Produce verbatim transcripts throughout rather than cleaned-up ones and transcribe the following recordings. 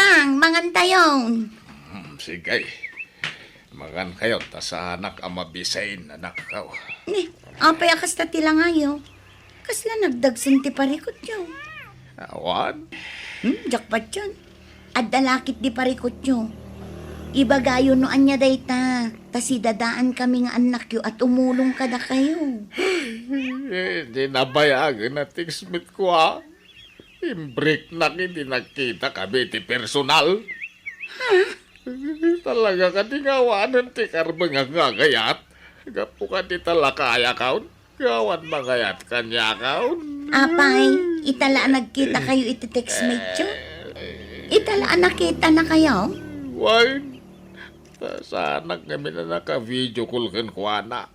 Ang mangantayon. Hmm, sige. Mangankayo, ta saanak a mabisin, anakko. Ni, apay a kasta ti langayo? Kasla nagdagsen ti parikutyo? Awan. Hmm, jackpot yun. Adda lakit di parikutyo. Ibagayo no ania dayta, ta sidadaan kami nga annakyo a tumulong kadakayo. Eh, di nabayagen a text met ko, ah. Imbreknak idi nagkita kami iti personal. Ha? Talaga kadi nga awanen ti karbengak nga agayat? Gapu kadi ta lakayakon? Awan mangayat kaniakon? Apay, ita la a nagkita kayo iti text mate yo? Ita la a nakita na kayo? Wen, ta saanak ngamin a naka-video call kenkuana.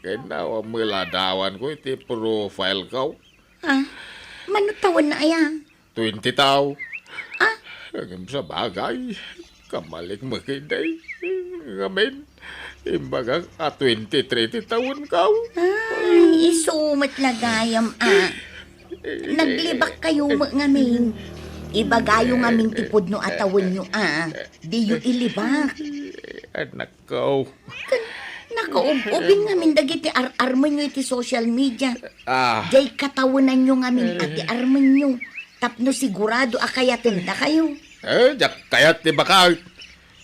Ken awan met ladawanko iti profile ko. Ah, mano tawen na aya? Twenty taw. Ah? Ngem sabagay, kamalik met kadi. Ngamin, imbagak a twenty-three ti tawen ko. Ay, isu met la gayam, ah. Naglibak kayo met ngamin. Ibagayo ngamin ti pudno a tawenyo, ah. Diyo ilibak. Anak ko. Ken nakaub-ubing ngamin dagiti ar-armenyo iti social media. Ah. Diay katawenanyo ngamin a ti armenyo tapno sigurado a kayatendakayo. Eh, diak kayat ti baket.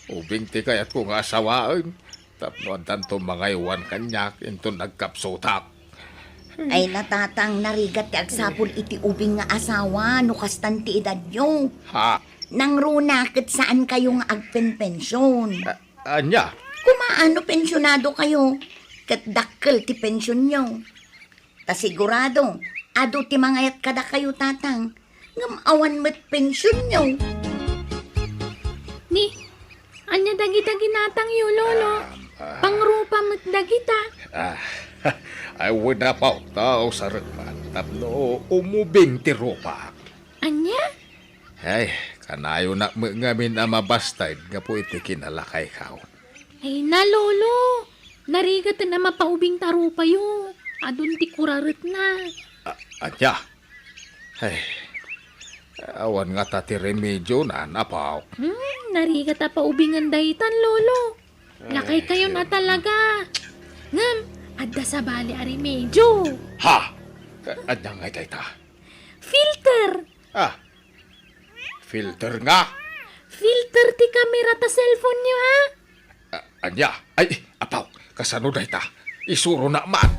Ubing ti kayatko nga asawaen tapno addanto mangaywan kaniak inton nagkapsutak. Ay, natatang, narigat ti agsapul iti ubing nga asawa no kastan ti edadyo. Ha? Nangruna ket saan kayo nga agpenpension. Ah, Ania? Kumaano pensionado kayo? Ket dakkel ti pensionyo. Ta sigurado, adu ti mangayat kadakayo, tatang, ngem awan met pensionyo. Ni, ania dagita ginatangyo, Lolo? Ah, ah. Pangrupa met dagita. Ah, ay, wen, Apo, ta usarek man tapno umubing ti rupak. Ania? Ay, kanayonak met ngamin a mabasted gapu iti kinalakayko. Ay na, Lolo. Narigaten a mapaubing ta rupayo. Adun ti kuraretna. A-, ania? Ay, awan ngata ti remedyona, Apo. Hmm, narigat a paubingen daytan, Lolo. Lakay kayo na talaga. Ngem, adda sabali a remedio. Ha? Ania ngay dayta? Filter. Ah, filter nga? Filter ti kamera ta cellphone-yo, ha? A-, ania? Ay, Apo, kasano dayta? Isuronak man.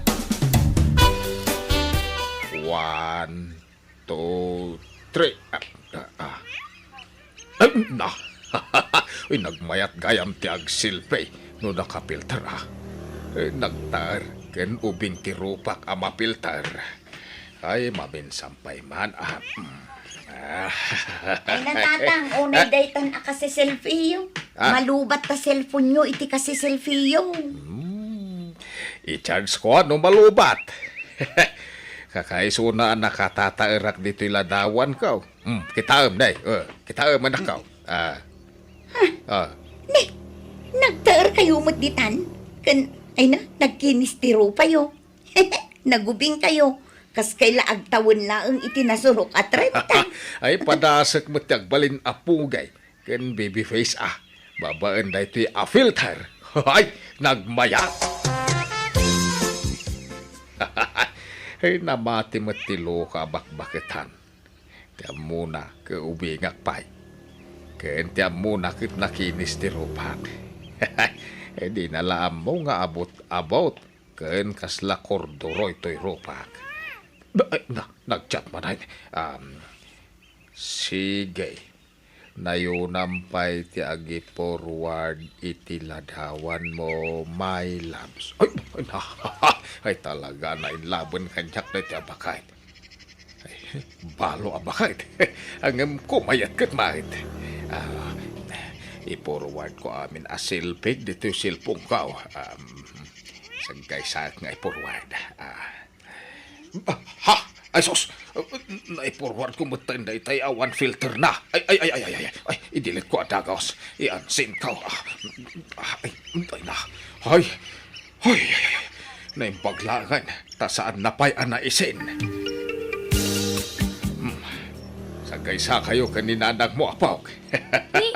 One, two, three. Ah, ah, ah. Ay, na. Uy, nagmayat gayam ti agselfie no nakafilter, ah. Eh, nagtaer ken ubing ti rupak a mafilter. Ay, maminsan pay man, ah. Mm. Ah. Ay, natatang, unay daytan a kasiselfie-yo. Ah. Malubat ta cellphone-yo iti kasiselfie-yo. Hmm. I-charge ko no malubat. Kakaisuna a nakatataerak ditoy ladawanko. Hmm, kitaem, nay. Eh, kitaem, anakko. Ah. Ah. Ni, nagtaer kayo met ditan? Ken, ay na, nagkinis ti rupayo. Nagubing kayo. Kas kayla agtawen laeng iti nasurok a trenta. Ay, padasek met ti agbalin a pugay ken baby face, ah. Babaen daytoy a filter. Ay, nagmayat. Ay, namati met ti loka a bakbaketan. Ti ammona, ket ubingak pay. Ken ti ammona ket nakinis ti rupak. Eh, dina la ammo nga abot-abot ken kasla korduroy toy rupak. Na, na, nag-chat man ay. Um, sige. Nayonam pay ti agi-forward iti ladawanmo, my loves. Ay, na, ay, talaga, nainlaben kaniak daytoy a baket. Ay, balo a baket. Ngem kumayat ket met. Ah, i-forward ko amin a selfie ditoy cellphone ko. Um, sagkaysaek nga i-forward. Ah. Ah, ha? Ay, sus! Nai-forward ko met daytay awan filter na. Ay, ay, ay, ay, ay, ay, ay, i-delete ko a dagus. I-unsend ko. Ah, ah, ay, ay na. Ay, ay, ay, ay. Naimbag laengen, ta saan na pay a naisin. Hmm. Sag Kaysakayo ken ni nanangmo, apok. Ni,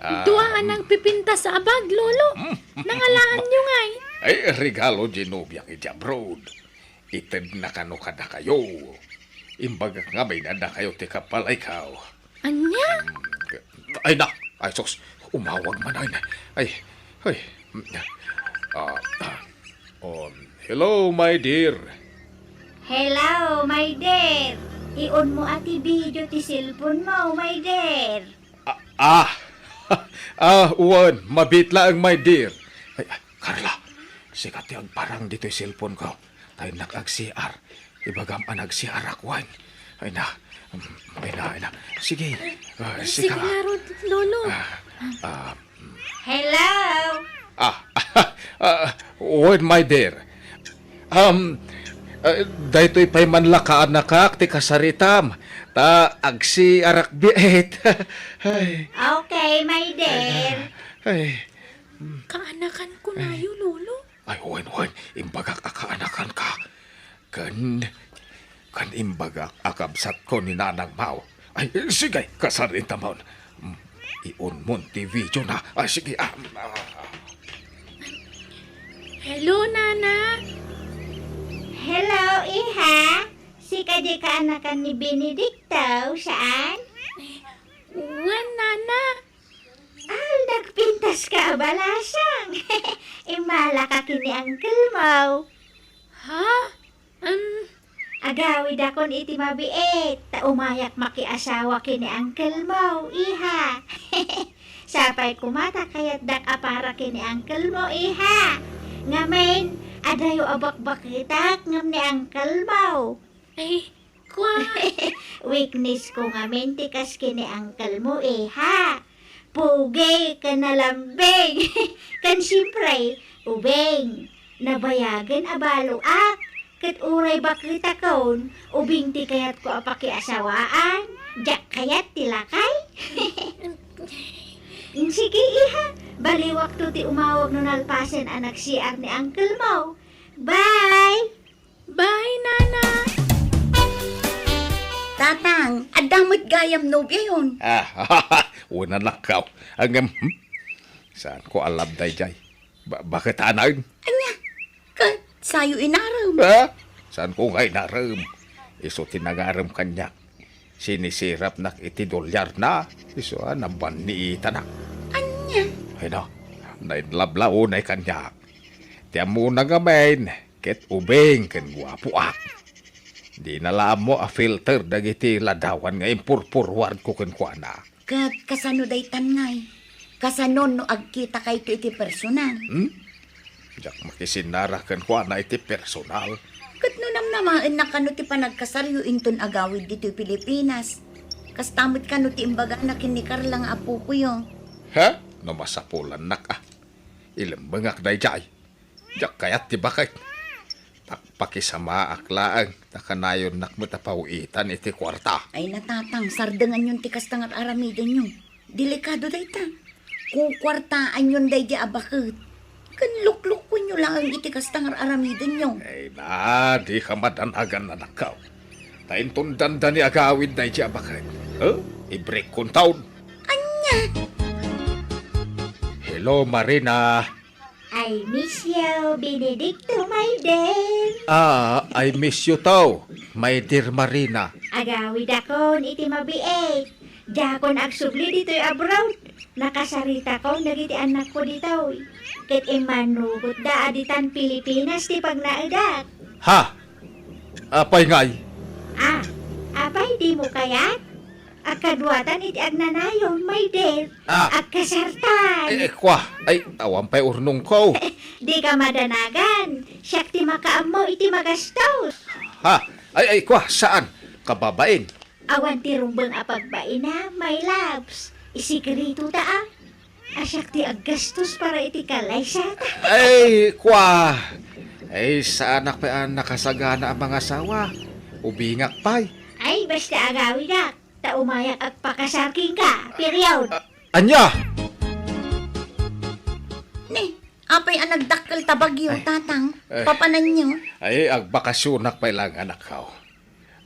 Ah, dua a nangpipintas a bag, Lolo. Nangalaanyo ngay. Ay, regalo ti nobiak iti abroad. Itedna kano kadakayo. Imbagak ngamin a dakayo ti kapalaykaw. Ania? Ay na! Ay, sus! Umawag man, ay na! Ay! Ay! Ah, ah. Um, hello, my dear. Hello, my dear. Iunmo a ti video ti cellphone mo, my dear. Ah, ah, ah, wen, mabiit laeng, my dear. Ay, ay, Carla, sika ti agparang ditoy cellphone ko. Ta innak ag-C R. Ibagam a nag-C R ak wen. Ay na. Mm, ay na, ay na. Sige. Ah, Sige sika. Ngarud, Lolo. Ah, ah, Hello? Ah, ah, wen, my dear. Um, ah, daytoy pay man la kaanakak ti kasaritam, ta agsi-arak biit. Ay. Okay, my dear. Ay. Kaanakan kunayo, Lolo? Ay, wen, wen, imbagak a kaanakan ka. Ken, ken imbagak a kabsatko ni Nanang Mau. Ay, sige, kasaritamon. Mm, iunmon ti video na. Ay, sige, ah, ah. Hello, Nana. Hello, iha. Sika di kaanakan ni Benedicto, saan? Wen, Nana. Ah, nagpintas ka a balasang. Immala ka ken ni uncle mo. Ha? Em. Agawidakon iti mabiit, ta umayak makiasawa ken ni uncle mo, iha. Sapay koma ta kayatdak a para ken ni uncle mo, iha. Ngamin, adayo a bakbaketak ngem ni uncle mo. Ay, kua. Weakness ko ngamin ti kas ken ni uncle mo, iha. Pugi ken nalambing. Ken siempre, ubing. Nabayagen a baloak. Ket uray baketakon, ubing ti kayatko a pakiasawaan. Diak kayat ti lakay. Sige, iha. Baliwakto ti umawag no nalpasen a nag-C R ni uncle mo. Bye! Bye, Nana! Tatang, adda met gayam nobiayon. Ah, wen, anakkaw. Ngem, hmm? Saanko a love daydiay. Ba-, baket anaen? Ania? Ket sayo inarem? Ha? Saanko nga inarem? Isu ti nangarem kaniak. Sinisirapnak iti dolyarna. Isu a nabanniitanak. Ania? Ay na, nainlove la unay kaniak. Ti ammona ngamin, ket ubing ken guapoak. Dina la ammo a filter dagiti ladawan nga impurpurwardko kenkuana. Ket kasano daytan ngay? Kasano no agkitakayto iti personal? Hmm? Diak makisinnara kenkuana iti personal. Ket no namnamaenna kano ti panagkasaryo inton agawid ditoy Pilipinas? Kasta met kano ti imbagana ken ni Carla nga apokoyo? Ha? No masapulannak a. Ilembengak daydiay. Diak kayat ti baket. Pakpakisamaak laeng ta kanayonnak met a paw-itan iti kuarta. Ay, natatang, sardenganyon ti kasta nga ar-aramidenyo. Delikado dayta. Kukuartaanyon daydi a baket. Ken luklukwenyo laeng iti kasta nga ar-aramidenyo. Ay na, dika madanagan, anakkaw. Ta inton dandani agawid daydi a baket. Eh? Ibreak kontaon. Ania? Hello, Marina. I miss you, Benedicto, my dear. Ah, I miss you too, my dear Marina. Agawidakon iti mabiit. Diakon agsubli ditoy abroad. Nakasaritakon dagiti annakko ditoy. Ket immannogotda a ditan Pilipinas ti pagnaedak. Ha? Apay ngay? Ah, apay dimo kayat? Agkaduatan iti agnanayon, my dear. Ah. Agkasartan. Eh, eh, kwa. Ay, awan pay urnongko. Dika madanagan. Siak ti makaammo iti magastos. Ha? Ay, ay, kwa. Saan? Kababain. Awan ti rumbeng a pagbaina, my loves. Isikreto ta, ah. A siak ti aggastos para iti kalaysata. Ay, kwa. Ay, saanak pay a nakasagana a mangasawa. Ubingak pay. Ay, basta agawidak. Ta umayak agpakasar kenka, period. A-, ania? Ni, apay a nagdakkel ta bagyo, Ay. Tatang? Ay. Papananyo? Ay, agbakasionak pay laeng, anakko.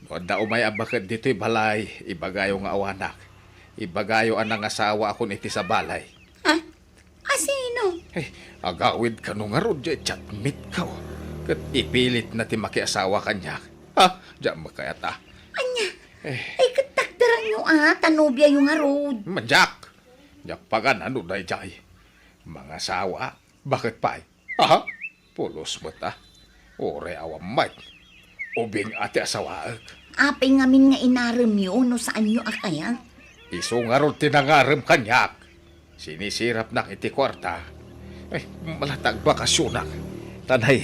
Adda umay a baket ditoy balay, ibagayo nga awanak. Ibagayo a nangasawaakon iti sabali. Ha? A sino? Eh, agawid kano ngarud diay chatmate ko. Ket ipilitna ti makiasawa kaniak. Ha? Diak makayat a. Ania? Eh. Ay, ket takderanyo a, ta nobiayo ngarud. Madiak. Diak pagan-ano daydiay. Mangasawa. Baket pay? Aha? Pulos met a. Uray awan met. Ubing a ti asawaek. Apay ngamin nga inaremyo no saanyo a kayat? Isu ngarud ti nangarem kaniak. Sinisirapnak iti kuarta. Ay, mala ta agbakasyonak. Tanay,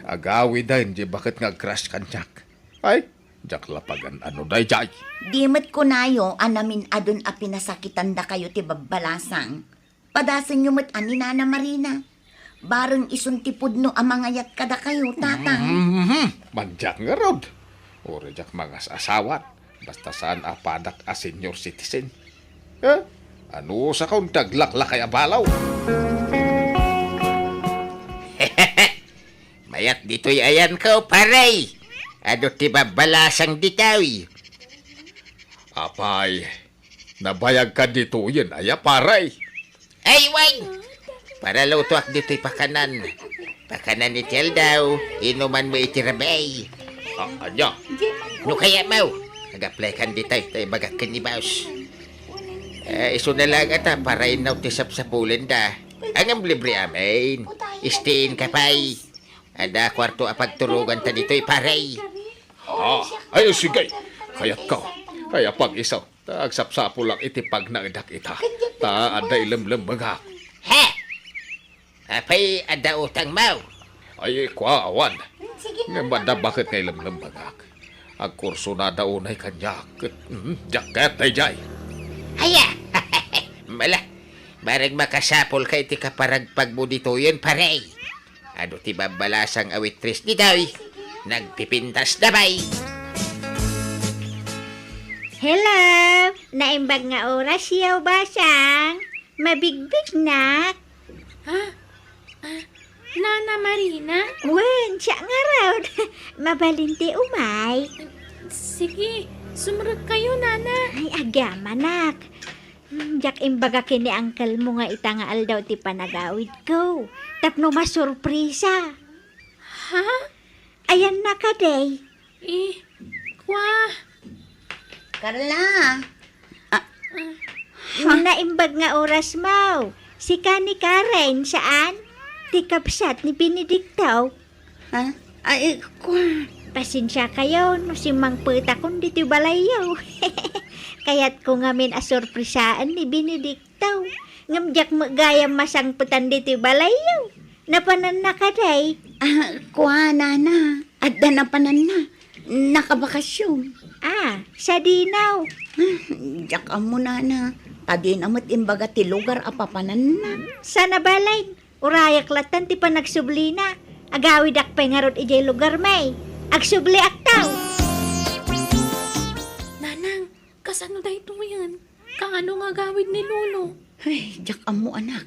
agawiden diay baket nga agcrush kaniak. Ay, diak la pagan-ano daydiay. Di met kunayo a namin-adun a pinasakitandakayo ti babbalasang. Padasenyo met a ni Nana Marina. Bareng isun ti pudno a mangayat kadakayo, Tatang. Mhm. Madiak ngarud. Uray diak mangas-asawa. Basta saan a padak a senior citizen. Eh? Anusakon ti aglaklakay a balaw? Mayat ditoy ayanko, pare. Adu ti babbalasang ditoy. Apay, nabayagka ditoyen aya, pare? Ay, wen! Para lutoak ditoy pakanan. Pakanan iti aldaw, inuman mo iti rabii. Ah, ania? No kayat mo, ag-apply kan ditoy, ta ibagak ken ni boss. Eh, isu na lang ata para innaw ti sapsapulenda. Ngem libre amin. Stay-in ka pay. Adda kuarto a pagturoganta ditoy, pare. Ah, ay, sige. Kayatko. Ay, apag-isu. Ta agsapsapulak iti pagnaedak ita. Ta adda ilemlemmegak. He! Apay adda utangmo? Ay, kua, awan. Ngem adda baket nga ilemlemmegak. Agkursunada unay kaniak ket, mm, diak kayat daydiay. Aya! Mala, bareng makasapulka iti kaparagpagmo ditoyen, pare. Adu ti babbalasang a waitress ditoy. Nagpipintas da pay. Hello! Naimbag nga orasyo, basang. Mabigbignak. Ha? Ah, Nana Marina? Wen, siak ngarud. Mabalin ti umay. Sige, sumrekkayo, Nana. Ay, agyamanak. Hmm, diak imbaga ken ni uncle mo nga ita nga aldaw ti panagawidko. Tapno masurprisa. Ha? Ayanna kadi. Eh, kua. Carla. Ah. Naimbag nga orasmo. Sika ni Karen, saan? Ti kabsat ni Benedicto. Ha? Ay, kua. Pasensiakayo no simmangpetakon ditoy balayyo. Kayatko ngamin a surprisaen ni Benedicto. Taw, ngem diak met gayam masangpetan ditoy balayyo. Napananna kadi? Ah, kua, Nana. Adda napananna. Nakabakasyon. Ah, sadino? Ah, diak ammo, Nana. Ta dina met imbaga ti lugar a papananna. Saan a baleg? Urayak lattan ti panagsublina. Agawidak pay ngarud idiay lugarmi. Agsubliak taw. Nanang, kasano daytoyen? Kaano nga agawid ni Lolo? Ay, diak ammo, anak.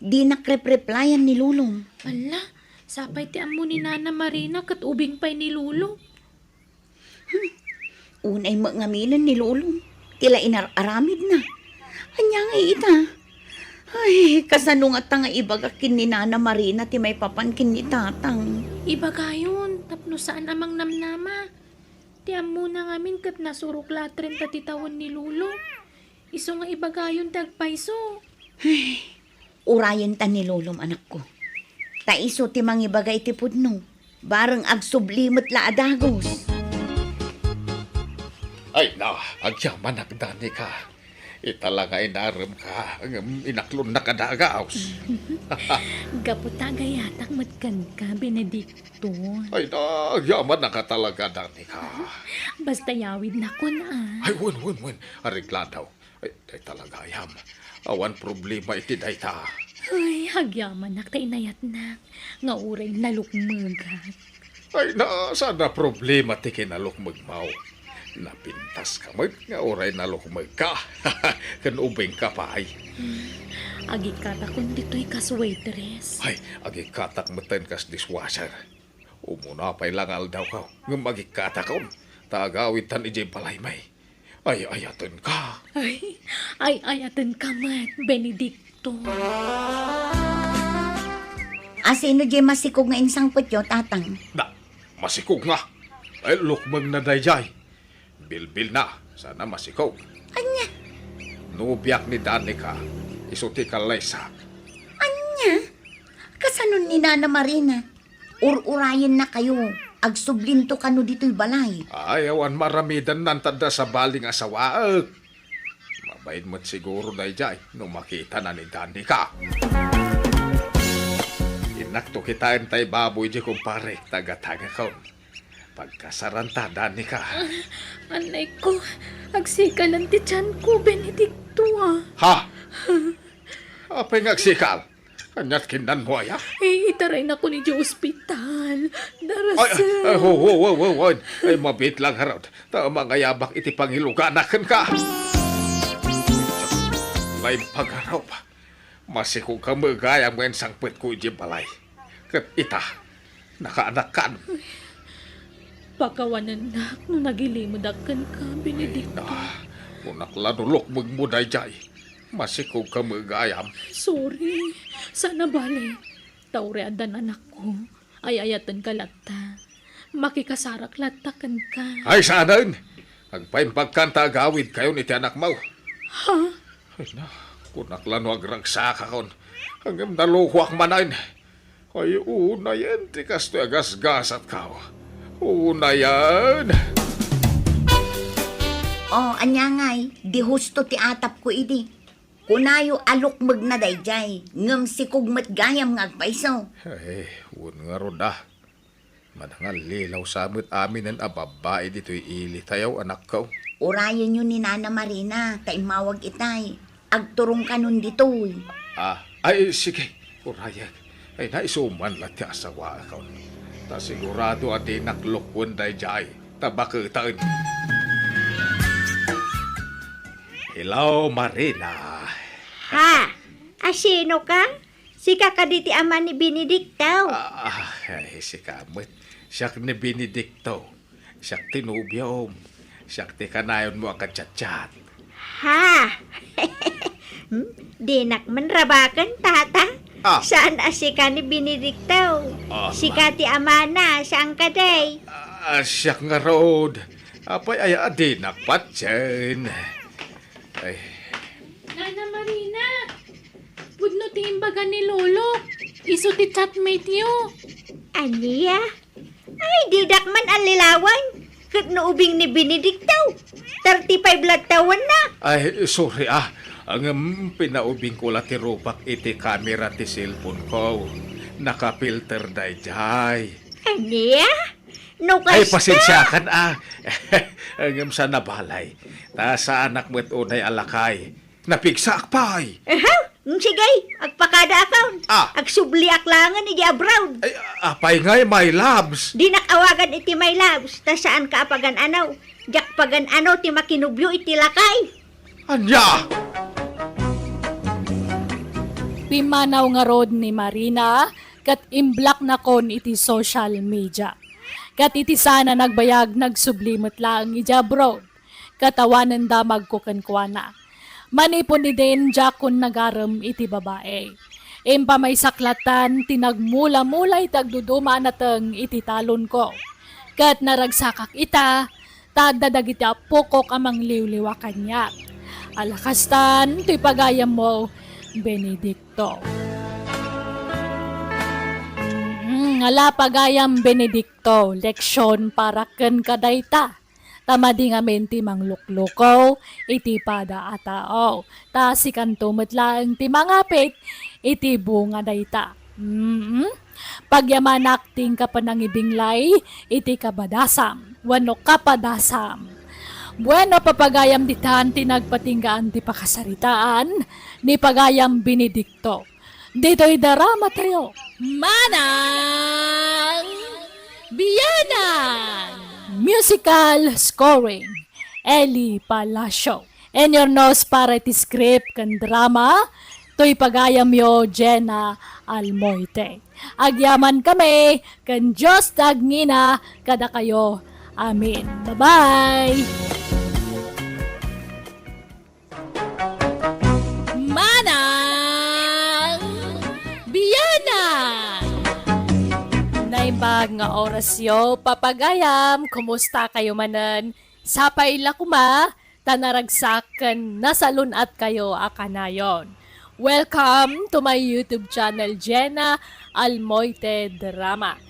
Dinak rep-replyan ni Lolom. Ala, sapay ti ammo ni Nana Marina ket ubing pay ni Lolo. Hmm. Unay met ngaminen ni Lolom ti la inar-aramidna. Ania ngay ita? Ay, kasano ngata nga ibagak ken ni Nana Marina ti maipapan ken ni Tatang? Ibagayon, tapno saan a mangnamnama. Ti ammona ngamin ket nasurok laeng ta ti tawen ni Lolo. Isu nga ibagayon ti agpayso. Ay, urayenta ni Lolom, anakko. Ta isu ti mangibaga iti pudno. Bareng agsubli met la a dagus. Ay na, agyamanak, Danica. Ita la nga inaremka, ngem inaklonnak a dagus. Gapu ta agayatak met kenka, Benedicto. Ay na, agyamanak a talaga, Danica. Basta yawidnakon a. Ay, wen, wen, wen. Areglado. Ay, dayta la gayam. Awan problema iti dayta. Ay, agyamanak ta inayatnak nga uray nalukmegak. Ay, na, saan a problema ti kinalukmegmo. Napintaska met nga uray nalukmegka. Ken ubingka pay. Agikkatakon ditoy kas waitress. Ay, agikkatak metten kas dishwasher. Umuna pay la nga aldawko, ngem agikkatakon. Ta agawidtan idiay balaymi. Ay-ayatenka. Ay, ay-ayatenka met, Benedicto. Asino diay masikog nga insangpetyo, Tatang? Da, masikog nga. Ay, lukmengna daydiay. Bilbilna, sana masikog. Ania? Nobiak ni Danica, isu ti kallaysak. Ania? Kasano ni Nana Marina? Ur-urayennakayo, agsublinto kano ditoy balay. Ay, awan maaramidenna, ta adda sabali nga asawaek. Mabain met siguro daydiay no makitana ni Danica. Innakto kitaen tay baboy di kumparek, taga-tagakon. Pagkasaranta, Danica. Ah, anay ko, agsikalen ti tianko, Benedicto, ah. Ha? Apay nga agsikal? Aniat kinnanmo aya? Eh, itaraynakon idiay ospital. Ay, ay, ay, ho, ho, ho, ho, ho. Ay, mabiit lang, ngarud. Ta mangayabak iti pangiluganak kenka. Naimbag a rupa. Masikogka met gayam nga insangpetko idiay balay. Ket ita, nakaanakkan. Pakawanennak no nagilimedak kenka, Benedicto. Ay, na, kunak la no lukmegmo daydiay. Masikogka met gayam. Sorry. Sana bale. Ta uray addan anakko, ay-ayatenka latta. Makikasarak latta kenka. Ay, saanen! Agpaimbagkan ta agawidkayon iti anakmo. Ha? Ay na, kunak la no agragsakakon. Ngem nalukoak manen. Ay, unayen ti kastoy a gasgasatko. Unayen! O, ania ngay, di husto ti atapko idi. Kunayo a lukmegna daydiay, ngem sikog met gayam nga agpayso. Ay, wen ngarud a. Madangallilaw sa met aminen a babbai ditoy ilitayo, anakko. Urayenyo ni Nana Marina ta immawag itay. Agturongkanon ditoy. Ah, ay, sige, urayek. Ay, naisuman la ti asawaakon. Ta sigurado a dinak lukwen daydiay, ta baketen. Hello, Marina. Ha? Asino ka? Sika kadi ti ama ni Benedicto? Ah, ay, sika met. Siak ni Benedicto. Siak ti nobiom. Siak ti kanayonmo a kachatchat. Ha? Hmm? Dinak man rabaken, tata. Ah. Saan a sika ni Benedicto? Ah, sika ma- ti amana, saan kadi? Ah, siak ngarud. Apay aya a dinak patien? Ay. Nana Marina, pudno ti imbaga ni Lolo. Isu ti chatmate-yo. Ania? Ay, didak man allilawan. Ket no ubing ni Benedicto, thirty-five la tawenna. Ay, sorry, ah. Ngem pinaubingko la ti rupak iti kamera ti cellphone-ko. Nakapilter daydiay. Ania? No kasta? Ay, pasensiakan, ah. Ngem saan a bale. Ta saanak met unay a lakay. Napigsaak pay. Aha. Mm, sige, agpakadaakon. Ah. Agsubliak laengen iti abroad. Ay, apay ngay, my loves? Dinak awagan iti my loves, ta saanka a pagan-ano. Diak pagan-ano ti makinubio iti lakay. Ania? Pimmanaw ngarud ni Marina ket imblocknakon iti social media. Ket iti saan a nagbayag, nagsubli met laeng idiay abroad. Ket awanen damagko kenkuana. Manipud idin, diakon nagarem iti babai. Impamaysak lattan ti nagmula-mula iti agduduma a nateng iti talonko. Ket naragsakak ita, ta adda dagiti appokok a mangliwliwa kaniak. Ala kastan, toy pagayammo, Benedicto. Mm, ala pagayam, Benedicto, leksion para kenka dayta. Ta madi ngamin ti mangluklukaw iti pada a tao. Ta sikanto met laeng ti mangapit iti bunga dayta. Mm. Pagyamanak ti inka panangibinglay iti kabadasam wenno kapadasam. Bueno, papagayam ditan ti nagpatinggaan ti pakasaritaan ni pagayam Benedicto. Ditoy drama tayo, Manang Bianan! Musical scoring, Eli Palacio. Inyurnos para iti script ken drama, toy pagayamyo, Jenna Almoite. Agyaman kami ken Dios ti agngina kadakayo Amen. Bye-bye! Manang Bianang! Naimbag nga orasyo, papagayam, kumusta kayo manen? Sapay la koma, ta naragsak ken nasalun-at kayo a kanayon. Welcome to my YouTube channel, Jenna Almoite Drama.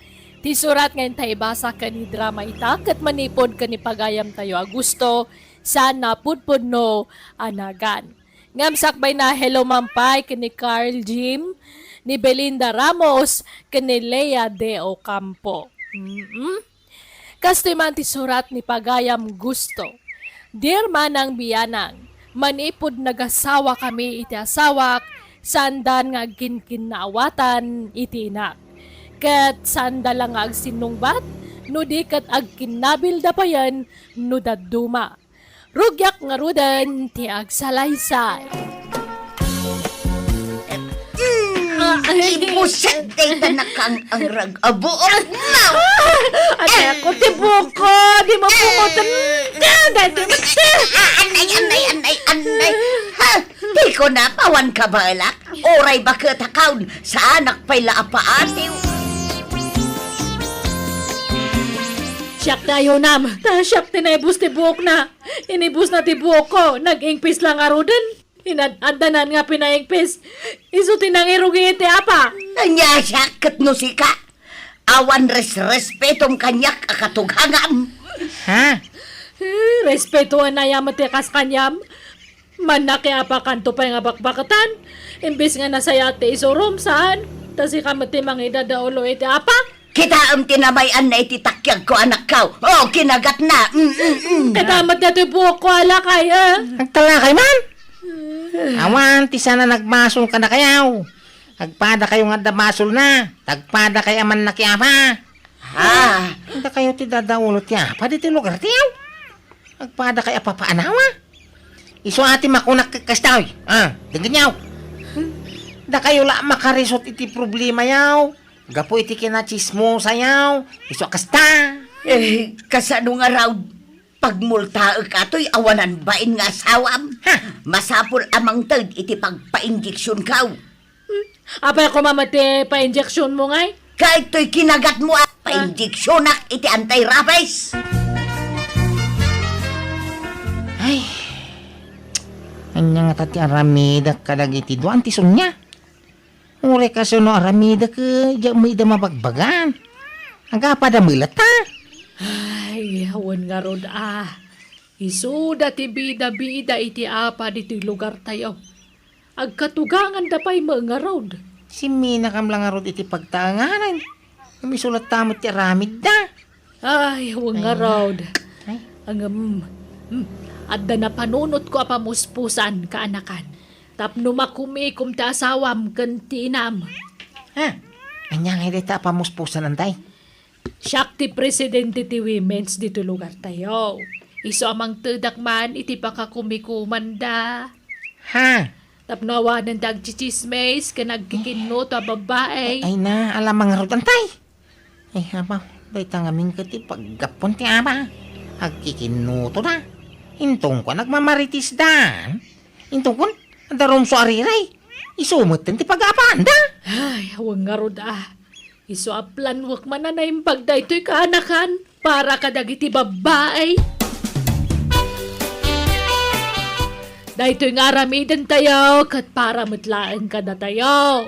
Ti surat nga inta ibasa ken idrama ita ket manipud ken ni pagayam tayo a gusto, saan napudpudno a nagan. Ngem sakbay na, hello man pay ken ni Carl Jim, ni Belinda Ramos, ken ni Lea De Ocampo. Mm-mm. Kastoy man ti surat ni pagayam gusto. Dear Manang Bianang, manipud nagasawa kami iti asawak, saandan nga agkinkinnaawatan iti inak. Ket saanda la nga agsinnungbat, no di ket agkinnabilda payen no dadduma. Rugiak ngaruden ti agsalaysay. Mm, Ah, ay. Ibuset dayta nakang-angrag a buok na. Anak ko, ti buko, di mo bungoten. Daytoy met. Ah, anay, anay, anay, anay. Ha? Di ko napawan kabalak. Uray baket a kaon, saanak pay la a paatiw. Siak ti ayunam, ta siak ti naibus ti buokna. Inibusna ti buokko, nag-ingpis la ngaruden. Inad-addanan nga pinaingpis. Isu ti nangirugi iti apa. Ania siak ket no sika? Awan resrespetom kaniak a katugangam. Ha? Eh, respetuan aya met ti kas kaniam. Mannakiapakanto pay nga bakbaketan. Imbes nga nasayaat ti isurom, saan? Ta sika met ti mangidadaulo iti apa. Kitaem ti namay-anna iti takiagko, anakko. O, kinagatna. Mm, mm, mm. Kitaem met daytoy buokko a lakay, eh. Agtalakay man? Awan ti saan a nagbasol kadakayo. Agpadakayo nga adda basolna. Agpadakayo a mannakiapa. Ah. Dakayo ti dadaulo ti apa ditoy lugartayo. Agpadakayo a papaanawa. Isu a ti makunak ket kastoy. Ah, denggenyo. Dakayo la makarisut iti problemayo. Gapu iti kinatsismosayo. Isu a kasta. Eh, kasano ngarud? Pagmultaek atoy awanan bain nga asawam. Ha? Masapul a mangted iti pagpainjeksionkaw. Hmm. Apay koma met ti painjeksionmo ngay? Kaytoy kinagatmo a painjeksionak iti anti-rabies. Ay, ania ngata ti aramidek kadagiti dua, Anti Sonia? Uray kasano aramidek, diak met ida mabagbagan. Agapada met latta. Ay, wen ngarud a. Isuda ti bida-bida iti apa ditoy lugartayo. Agkatuganganda pay met ngarud. Simminakam la ngarud iti pagtaenganan. Ngem isu latta met ti aramidda. Ay, wen ngarud. Ay. Ngem, hmm, adda napanunotko a pamuspusan, kaanakan. Tapno makumikom ti asawam ken ti inam. Ha? Ania ngay dayta a pamuspusan, Anti? Siak ti presidente ti women's ditoy lugartayo. Isu a mangtedak man iti pakakumikomanda. Ha? Tapno awanen ti agtsitsismis ken agkikinnuto a babbai. Ay na, ala ngarud, Anti. Ay, abaw, dayta ngamin ket ti paggapuan ti ama. Agkikinnutoda. Inton kuan, agmamaritisda. Inton kuan, adda rumso a riray. Isu metten ti pagaapaanda. Ay, wen ngarud a. Isu a planuek man a naimbag daytoy, kaanakan, para kadagiti babbai. Daytoy nga aramidentayo ket para met laeng kadatayo.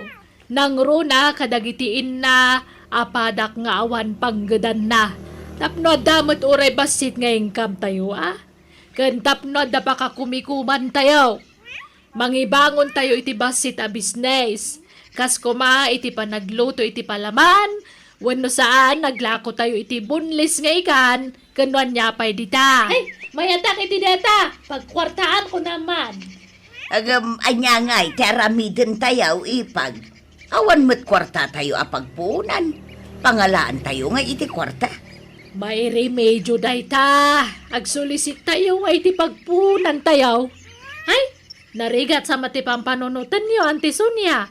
Nangruna kadagiti inna a padak nga awan panggedanna, tapno adda met uray bassit nga income tayo a, ken tapno adda pakakumikuman tayo. Mangibangon tayo iti bassit a bisnes, kas koma iti panagluto iti palaman, wenno saan, naglako tayo iti boneless nga ikan, ken no ania pay dita. Ay, mayatak iti deta, pagkuartaanko naman. Agam, ania ngay ti aramiden tayo, ipag? Awan met kuarta tayo a pagpuonan. Pangalaan tayo nga iti kuarta. Mairemedio dayta. Agsulisit tayo nga iti pagpuonan tayo. Ay, narigat sa met ti pampanunotenyo, Anti Sonia.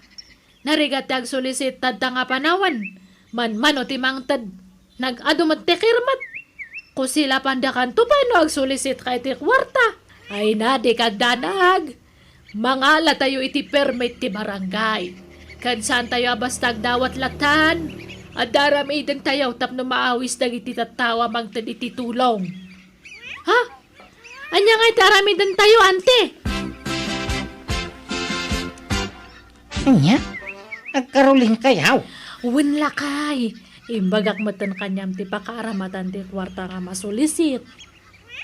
Narigat ti agsulisit tadta nga panawen. Manmano ti mangted. Nag-adu met ti kirmet. Kusilapandakanto pay no agsulisit ka iti kuarta. Ay na, di kagdanag. Mangalatayo iti permit ti barangay. Ken saantayo a basta agdawat latan. Adda aramidentayo tapno maawis dagiti tattao a mangted iti tulong. Ha? Ania nga iti aramidentayo, ante? Ania? Agkarulingkayaw? Wen, lakay. Imbagak metten kaniam ti pakaaramatan ti kuarta nga masulisit.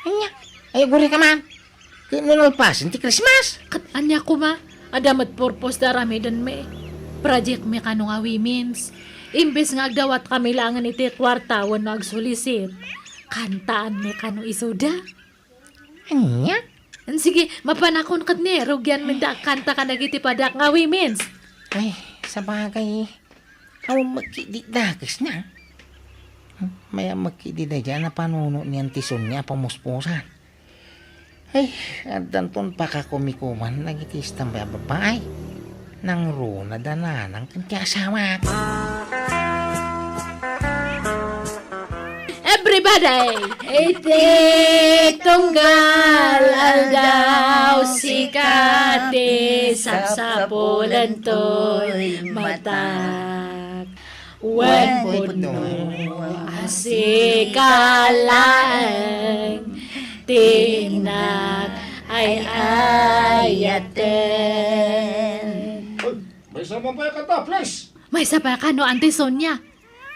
Ania? Ay, agurayka man. Ket no nalpasen ti Christmas? Ket ania koma? Adda met purpose ti aramidenmi. Project mi kano nga women's. Imbes nga agdawatkami laengen iti kuarta wenno agsulisit, kantaanmi kano isuda. Ania? Sige, mapanakon ket ni, rugianmi da kanta kadagiti padak nga women's. Ay, sabagay, awan met ketdi dakesna. Mayat met ketdi daydiay a napanuno ni Auntie Sonia a pamuspusan. Ay, addanton pakakumikuman dagiti istambay a babbai. Nangruna da nanang ken ti asawak. Everybody! Iti tunggal aldaw, sika ti sapsapulentoy matak. Wen pudno a sika laeng ti innak ay ayaten. Uy, maysa man pay a kanta, please! Maysa pay a kano, Auntie Sonia?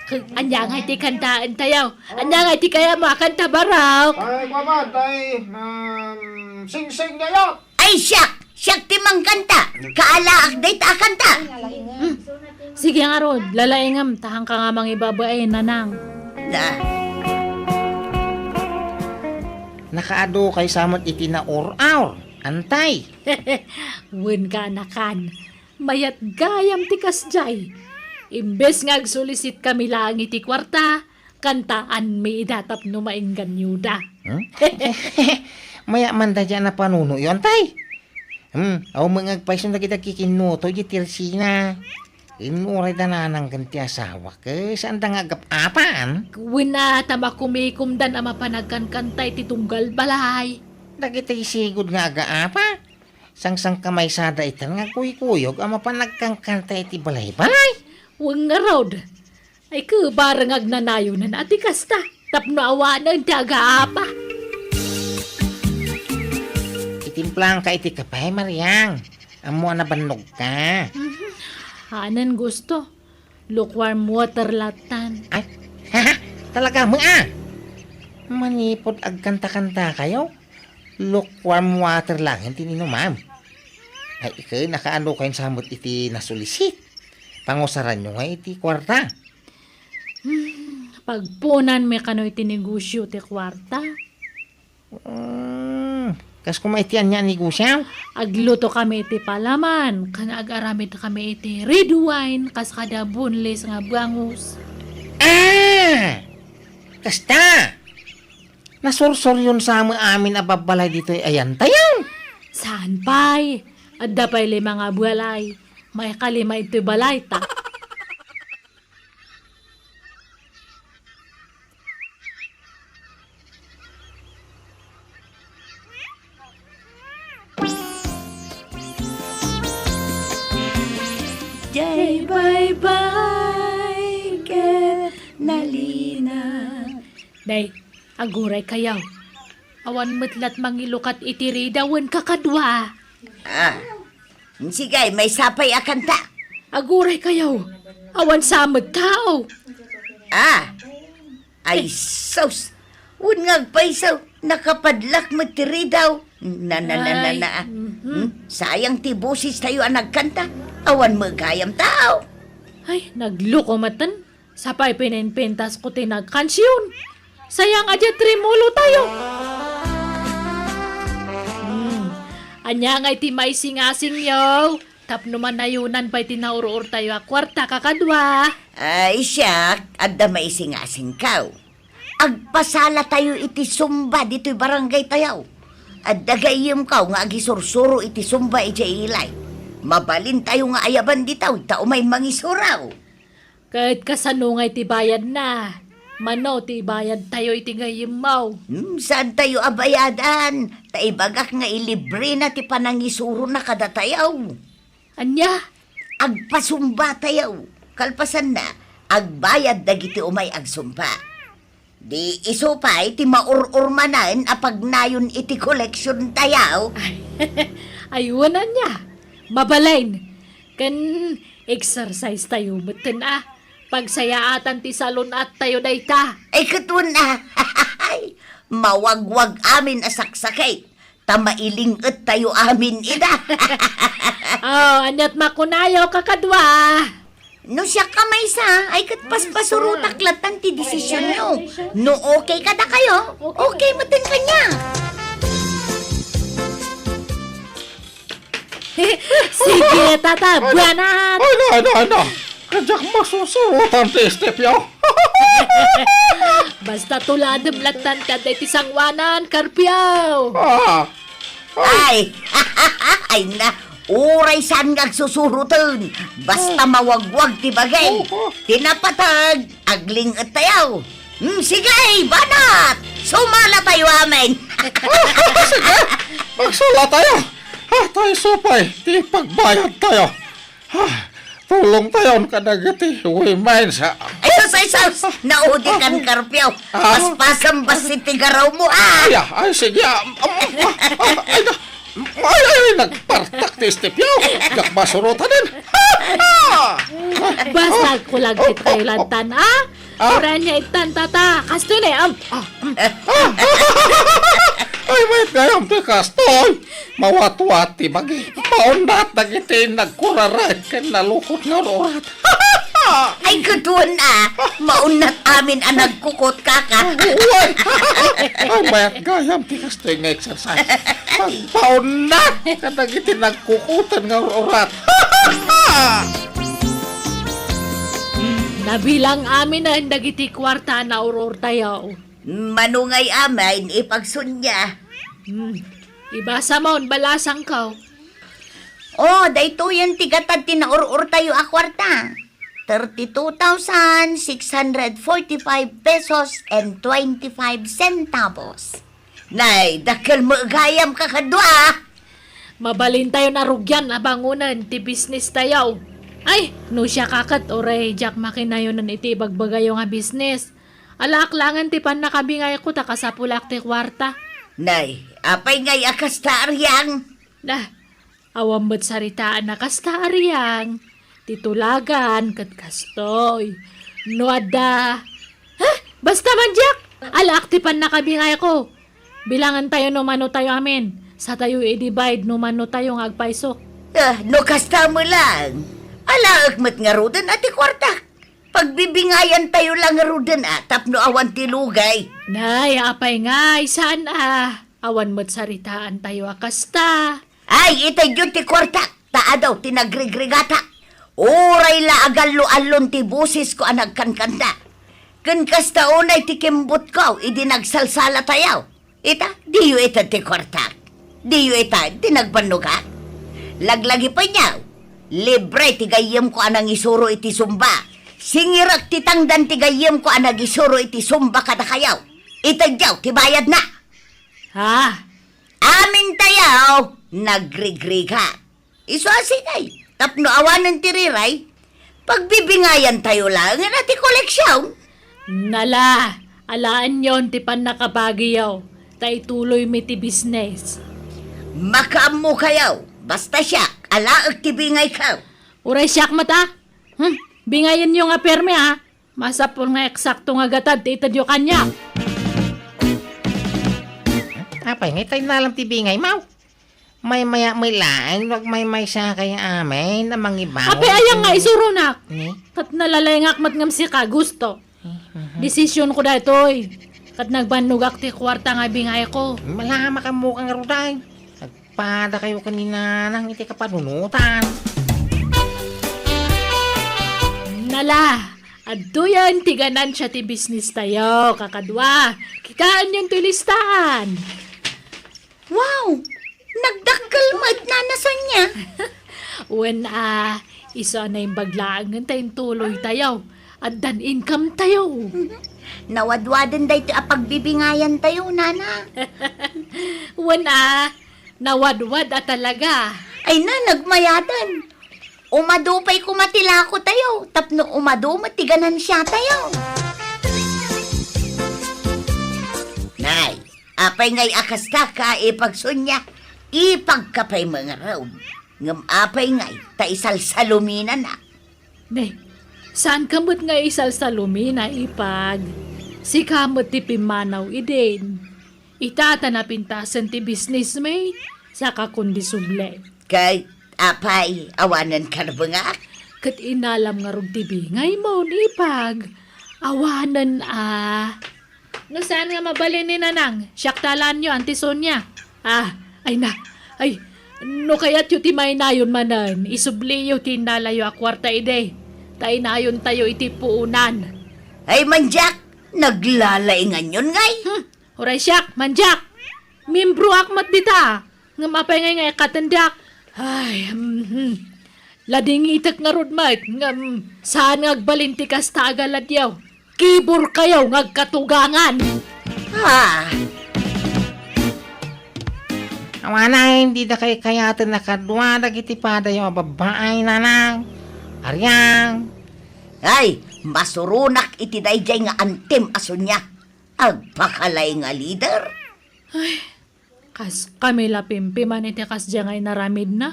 K-, ania nga iti kantaentayo? Ania nga iti kayatmo a kanta, Barok? Ay, kua man, tay, um, singsing niya. Ay, siak! Siak ti mangkanta! Kaalaak dayta a kanta! Hmm. Sige ngarud, lalaingem, ta haanka nga mangibabain, nanang. Da. Nakaadukay sa met iti naur-aur, antay. Wen, kaanakan. Mayat gayam ti kasdiay. Imbes nga agsulisit kami laeng iti kuarta, kantaanmi ida tapno maingganyoda. Hmm? Mayat man daydiay a napanunoyo, antay. Hmm, awan met nga agpayso dagiti agkikinnuto idiay tersina. Innuray da nanang ken ti asawak, eh, saanda nga agap-apan? Wen a, ta makumikomdan a mapan agkankanta iti tunggal balay. Dagiti sigud nga agaapa? Sangsangkamaysada itan nga kuykuyog a mapan agkankanta iti balay-balay. Wen ngarud. Ay, ket bareng agnanayonan a ti kasta, tapno awanen ti agaapa. Itimplaanka iti kape, Mariang. Ammo a nabannogka. Mhm. Hanen gusto. Lukewarm water latan. Ay, talaga met a. Manipud agkanta-kantakayo, lukewarm water laeng ti inumam. Ay, ket nakaano kayon sa met iti nasulisit? Pangusaranyo nga iti kuarta. Hmm, pagpunanmi kano iti negosyo ti kuarta. Hmm, kas koma iti ania a negosyo? Agluto kami iti palaman, ken agaramid kami iti red wine, kas kada boneless nga bangus. Ah! Kasta! Nasursuryon sa met amin a babbalay ditoy ayantayon? Saan pay? Adda pay lima nga balay. Maikalima itoy balayta. Jay baybay ket nalina. Day, aguray kayo. Awan met lat mangilukat iti ridaw wen kakadua. Ah, sige, maysa pay a kanta. Aguray kayo. Awan sa met tao. Ah, ay sus. Wen nga agpayso, nakapadlak met ti ridaw. Na, na, na, na, Ay, na. Mhm. Hmm? Sayang ti boses tayo a nagkanta. Awan met gayam tao. Ay, nagluko maten. Sapay pininpintas ko ti nagkansion. Sayang a diay trimulo tayo. Hmm. Ania nga iti maisingasingyo? Tapno manayunan pay ti naur-or tayo a kuarta kakadua. Ay, siak, adda maisingasingkaw. Agpasala tayo iti Zumba ditoy barangay tayo. Adda gayyemkaw nga agisursuro iti Zumba idiay ilay. Mabalin tayo nga ayaban ditaw ta umay mangisuraw. Ket kasano nga iti bayadna? Mano ti ibayadtayo iti gayyemmo? Hmm, saantayo a bayadan, ta ibagak nga ilibrena ti panangisurona kadatayo. Ania? Agpasumbatayo. Kalpasanna, agbayad dagiti umay agsumba. Di isu pay ti maur-ur manen a pagnayon iti koleksiontayo. Ay, wen ania. Mabalin. Ken exercise tayo metten a. Pagsayaatan ti salun-attayo dayta. Ay, ket wen a. Mawagwag amin a saksakit. Ta mailing-ettayo amin ida. Oh, aniat makunayo, kakadua? No siak a maysa, ay ket paspasurotak lattan ti desisionyo. No okay kadakayo, okay metten kaniak. Sige, tata, banat! Ay, na, na, na. Kadiak masusurotan ti stepyo. Basta tuladem lattan ti adda iti sangoanan, Karpio. Ah. Ay, ay na, uray saan nga agsusuroten. Basta mawagwag ti bagi. Ti napateg, agling-ettayo. Hmm, sige, banat! Sumalatayo amin! Sige, magsalatayo. Ah, tay supay, ti pagbayadtayo. Ah, tulongtayon kadagiti women's, ah. Ay, sus, ay, sus! Naudikan, Karpio. Ah. Paspasam bassit ti garawmo, ah! Ay, ah, ay, sige, ah, um, ah, ah, ay, na. Ay, ay, ay, nagpartak ti stepyo. Diak masurotan. Basta agkulagkit kayo lantan, ah? Ah? Uray ania ittan, tata. Kastoy ne, am. Ah, mm. Ay, mayat gayam ti kastoy. Mawatwat ti bagi. Maunnat dagiti nagkuraray ken nalukot nga ur-urat. Ay, ket wen a. Maunnat amin a nagkukot, kaka. Uy! Ay, mayat gayam ti kastoy nga exercise. Pagpaunnat kadagiti nagkukoten nga ur-urat. Nabilang aminen dagiti kuarta a naur-urtayo. Mano ngay amin ipagsunia? Hmm. Ibasamon, balasangko. Oh, daytoyen ti gatad ti naur-urtayo a kuarta. Thirty-two thousand six hundred forty-five pesos and twenty-five centavos. Nay, dakkel met gayam, kakadua. Mabalintayon a rugian a bangonen ti businesstayo. Ay, no siak a ket, uray diak makinayonen iti ibagbagayo nga business. Alaak laengen ti pannakabingayko ta kasapulak ti kuarta. Nay, apay ngay a kasta, Ariang? Na, awan met saritaan a kasta, Ariang. Ti tulagan ket kastoy. No adda, ha? Basta man diak, alaak ti pannakabingayko. Bilangentayo no manotayo amin. Satayo i-divide no manotayo nga agpayso. Ah, no kasta met laeng, alaek met ngaruden a ti kuartak. Pagbibingayantayo la ngaruden a tapno awan ti lugay. Nay, apay ngay, saan a? Awan met saritaantayo a kasta. Ay, itedyo ti kuartak, ta adu ti nagrigrigatak. Uray la agallo-allon ti bosesko a nagkankanta. Ken kasta unay ti kimbutko idi nagsalsalatayo. Ita, diyo ited ti kuartak. Diyo ited ti nagbannogak. Laglagipenyo, libre ti gayyemko a nangisuro iti Zumba. Singirek ti tangdan ti gayyemko a nagisuro iti Zumba kadakayo. Itedyo ti bayadna. Ha? Amintayo, nagrigrigat. Isu a sige, tapno awanen ti riray, pagbibingayantayo laengen a ti koleksion. Nala, alaenyon ti pannakabagiyo, ta ituloymi ti business. Makaammokayo, basta siak, alaek ti bingayko. Uray siak met a? Hmm, bingayenyo nga permi a. Masapul nga eksakto nga gatad ti itedyo kaniak. Apay, nga itay nalam ti bingay, maw? Maymaya met laeng no agmaymaysa kay amin a mangibaon. Apay, aya nga isuronak? Ni? Ket nalalengak met ngem sika, gusto. Mhm. Desisionko daytoy. Ket nagbannogak ti kuarta nga bingayko. Mala, makaammoka ngarud ay. Nagpadakayo ken ni Nanang iti kapanunotan. Nala, adtoyen ti ganansia ti business tayo, kakadua. Kitaenyon ti listaan. Wow! Nagdakkel met, Nana Sonia. Wen a, isu a naimbag laengen ta intuloy tayo. Addan income tayo. Mhm. Nawadwaden daytoy a pagbibingayantayo, Nana. Wen a, nawadwad a talaga. Ay na, nagmayaten. Umadu pay koma ti lakotayo, tapno umadu met ti ganansiatayo. Nay, apay ngay a kasta ka, Ipag Sonia? Ipagka pay mangarud. Ngem apay ngay ta isalsaluminanak? Ne, saanka met nga isalsalumina, Ipag. Sika met ti pimmanaw idin. Ita ta napintasen ti bisnismi, saka kundi subli. Ket apay, awanen karbengak? Ket inalam ngarud ti bingaymo, Ipag. Awanen a. No saan nga mabalin ni Nanang, siak ta alaenyo, Auntie Sonia. Ah, ay na. Ay, no kayatyo ti mainayon manen, isubliyo ti innalayo a kuarta idi. Ta inayontayo iti puonan. Ay, mandiak, naglalainganyon ngay? Hmm, uray siak, mandiak. Miembroak met dita. Ngem apay ngay nga ikkatendak? Ay, mhm. Ladingitek ngarud met, ngem saan nga agbalin ti kasta a galadyo. Kiborkayo nga agkatugangan. Ah. Awanen, dida kaykayaten a kadua dagiti padayo a babbai, Nanang. Ariang. Ay, masuronak iti daydiay nga Auntie Sonia. Agpakalay nga leader. Ay, kaskami la pimpiman iti kasdiay nga inaramidna.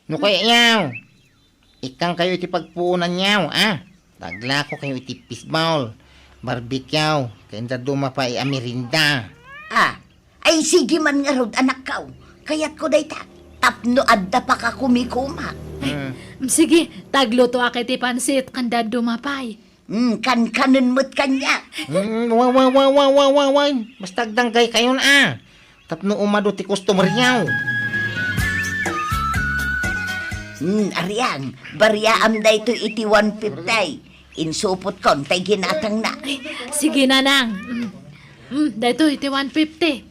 No kayatyo, ikkankayo iti pagpuonanyo, a? Taglakokayo iti fishball, barbecue, ken dadduma pay a merienda. Ah, ay, sige man ngarud, anakko. Kayatko dayta, tapno adda pakakumikuma. Hmm. Sige, taglutoak iti pansit, ken dadduma pay. Hmm, kankanen met kaniak. Hmm, wa, wa, wa. Basta agdanggaykayon, a. Tapno umadu ti customeryo. Hmm, Ariang, bariaam daytoy iti one fifty. Insupotkon tay ginatangna. Ay, sige, Nanang. Hmm. Hmm, daytoy iti one fifty.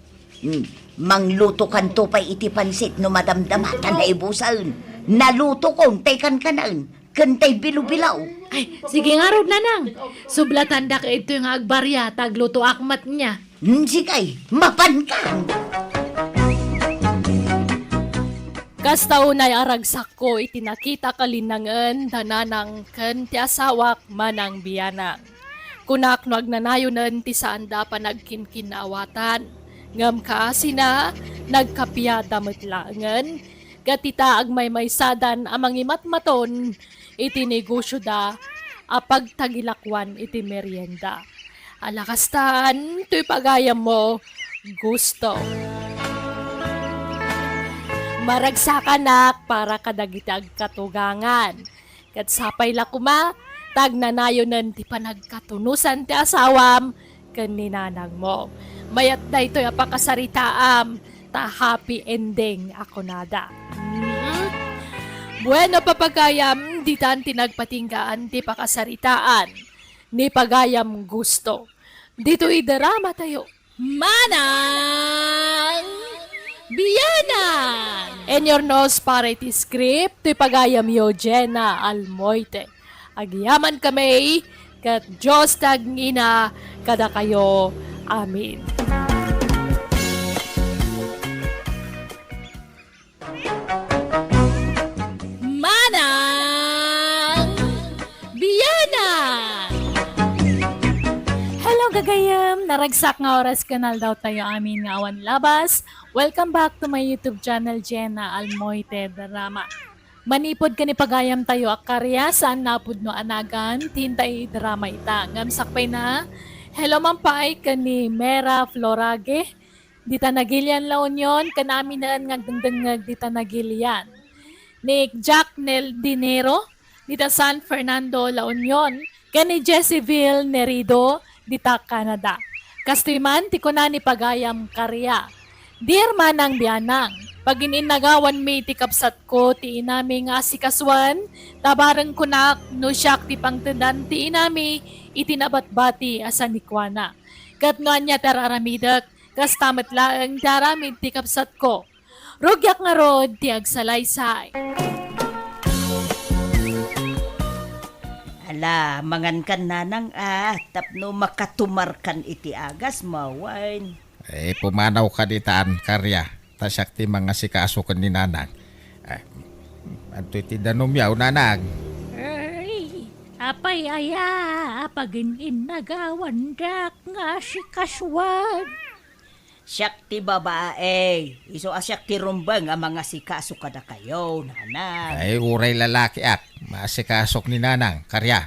Hmm, manglutokanto pay iti pansit no madamdama ta naibusen. Nalutokon tay kankanen. Ken tay bilo-bilo. Ay, sige ngarud, Nanang. Sublatandak daytoy nga agbaria, ta aglutoak met nia. Hmm, sige, mapanka. Kasta unay a ragsakko iti nakitak a linnangen da Nanang ken ti asawak, Manang Bianang. Kunak no agnanayonen ti saanda a panagkinkinnaawatan. Ngem kaasina, nagkapiada met laengen, ket ita agmaymaysadan a mangimatmaton iti negosioda a pagtagilakuan iti merienda. Ala kastan, toy pagayammo, Gusto. Maragsakanak para kadagiti agkatugangan. Ket sapay la koma, ta agnanayonen ti panagkatunosan ti asawam ken ni nanangmo. Mayat daytoy a pakasaritaam, ta happy ending a kunada. Hmm? Bueno, papagayam, ditan ti nagpatinggaan ti pakasaritaan ni pagayam Gusto. Ditoy drama tayo. Manang Bianang! In your nose para iti script, ti pagayamyo, Jenna Almoite. Agyaman kami, ket Dios ti agngina kadakayo. Amen. Manang Bianang! Hello, gagayem! Naragsak nga oras ken aldaw tayo amin nga awan labas. Welcome back to my YouTube channel, Jenna Almoite Drama. Manipud ken ipagayam tayo a karya, saan napudno a nagan, ti intay drama ita. Ngem sakbay na, hello man pay ken ni Mera Florage, dita Nagilian, La Union, ken aminen nga agdengdengngeg dita Nagilian. Ni Jack Nel Dinero, dita San Fernando, La Union, ken ni Jesseville Nerido, dita Canada. Kastoy man ti kuna ni pagayam karya. Dear Manang Bianang, pagin-innagawanmi ti kabsatko ti inami nga asikasuan, ta bareng kunak no siak ti pangtedan ti inami iti nabatbati a sanikuana. Ket no ania ti ar-aramidek, kasta met laeng ti aramid ti kabsatko. Rugiak ngarud ti agsalaysay. Ala, mangankan nanang a, tapno makatumarkan iti agasmo wen. Eh, pumanawka ditan, Karya, ta siak ti mangasikaso ken ni nanang. Eh, adtoy ti danumyo, nanang. Ay, apay aya a pagin-innagawandak nga asikasuan? Siak ti babae, isu a siak ti rumbeng a mangasikaso kadakayo, nanang. Ay, uray lalakiak, maasikasok ni nanang, Karya.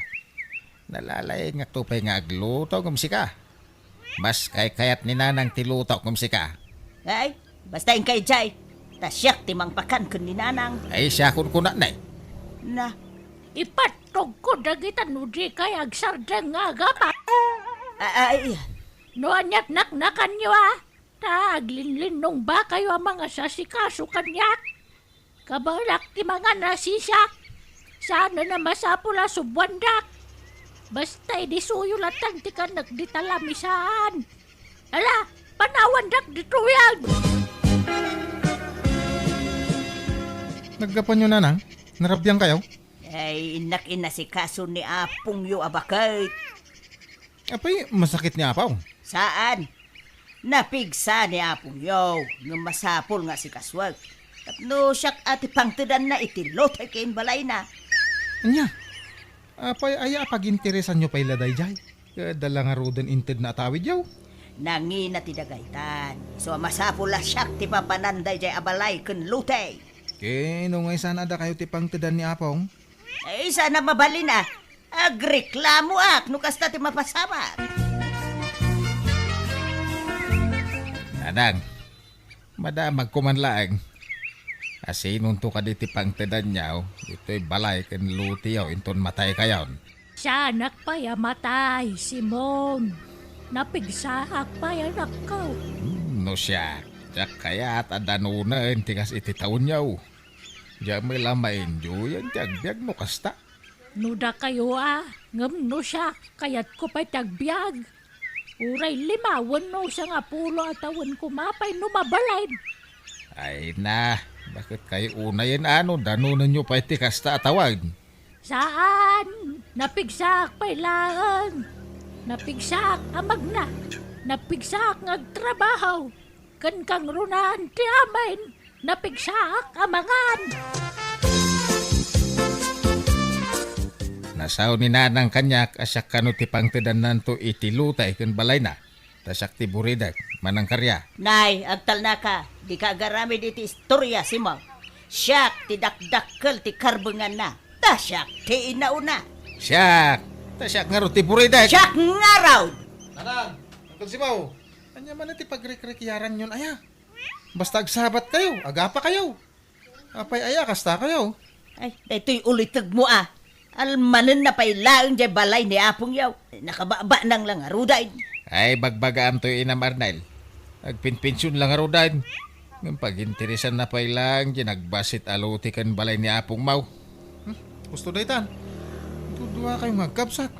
Nalalaingakto pay nga agluto ngem sika. Mas kaykayat ni nanang ti luto ngem sika. Ay, basta inkay jay, ta siak ti mangpakan ken ni nanang. Ay, siakon kunana. Na. Ipattogko dagita no dikay agsardeng nga agapa. A-, ay. No aniat naknakanyo a, ta aglinlinnongbakayo a mangasasikaso kaniak. Kabaelak ti mangan a sisak. Saan a masapul a subuandak. Basta idisuyo latan ti kanek dita lamisaan. Ala, panawandak ditoyen. Naggapuanyo, nanang? Narabiangkayo? Ay, innak inasikaso ni apongyo a baket. Apay, masakit ni apaw? Saan. Napigsa ni apongyo, ngem masapul nga asikasuek. Tapno siak a ti pangtedanna iti lote ken balayna. Ania? Apay, aya a paginteresanyo pay la daydiay? Ket adda la ngaruden inted nga atawidyo? Nangina ti dagaytan. Isu a masapul a siak ti papanan daydiay a balay ken lote. Ken no nga isana dakayo ti pangtedan ni apong? Ay, saan a mabalin a. Agreklamoak no kasta ti mapasamak. Nanang, madamagko man laeng. Asinonto kadi ti pangtedanyo ditoy balay ken loteyo inton mataykayon? Saanak pay a matay, Simon. Napigsaak pay a nakkaw. Hmm, no siak, diak kayat a danunen ti kas iti tawenyo. Diak met la maindiuyen ti agbiag no kasta. No dakayo a, ngem no siak, kayatko pay ti agbiag. Uray lima wenno sangapulo a tawen koma pay no mabalin. Ay na, baket kay unayen a no danonenyo pay ti kasta a tawen? Saan, napigsaak pay laeng. Napigsaak a magna, napigsaak nga agtrabaho. Ken kangrunaan ti amin, napigsaak a mangan. Nasao ni nanang kaniak a siak kano ti pangtedannanto iti lote ken balayna, ta siak ti buridek, manang Karya. Nay, agtalnaka, dika agaramid iti istoria, Simon. Siak ti dakdakkel ti karbenganna, ta siak ti inauna. Siak, ta siak ngarud ti buridek. Siak ngarud! Nanang, Uncle Simon, ania man ti pagrikrikyaranyon aya? Basta agsabatkayo, agapakayo. Apay aya, kastakayo? Ay, daytoy ulitegmo a. Almanenna pay laeng diay balay ni apongyo. Nakababanang la ngaruden. Ay, bagbagaamtoy, Inam Arnel. Agpinpension la ngaruden. Ngem paginteresanna pay laeng diay nagbassit a lote ken balay ni apongmo. Hmm, husto daytan. Duduakayo nga agkabsat.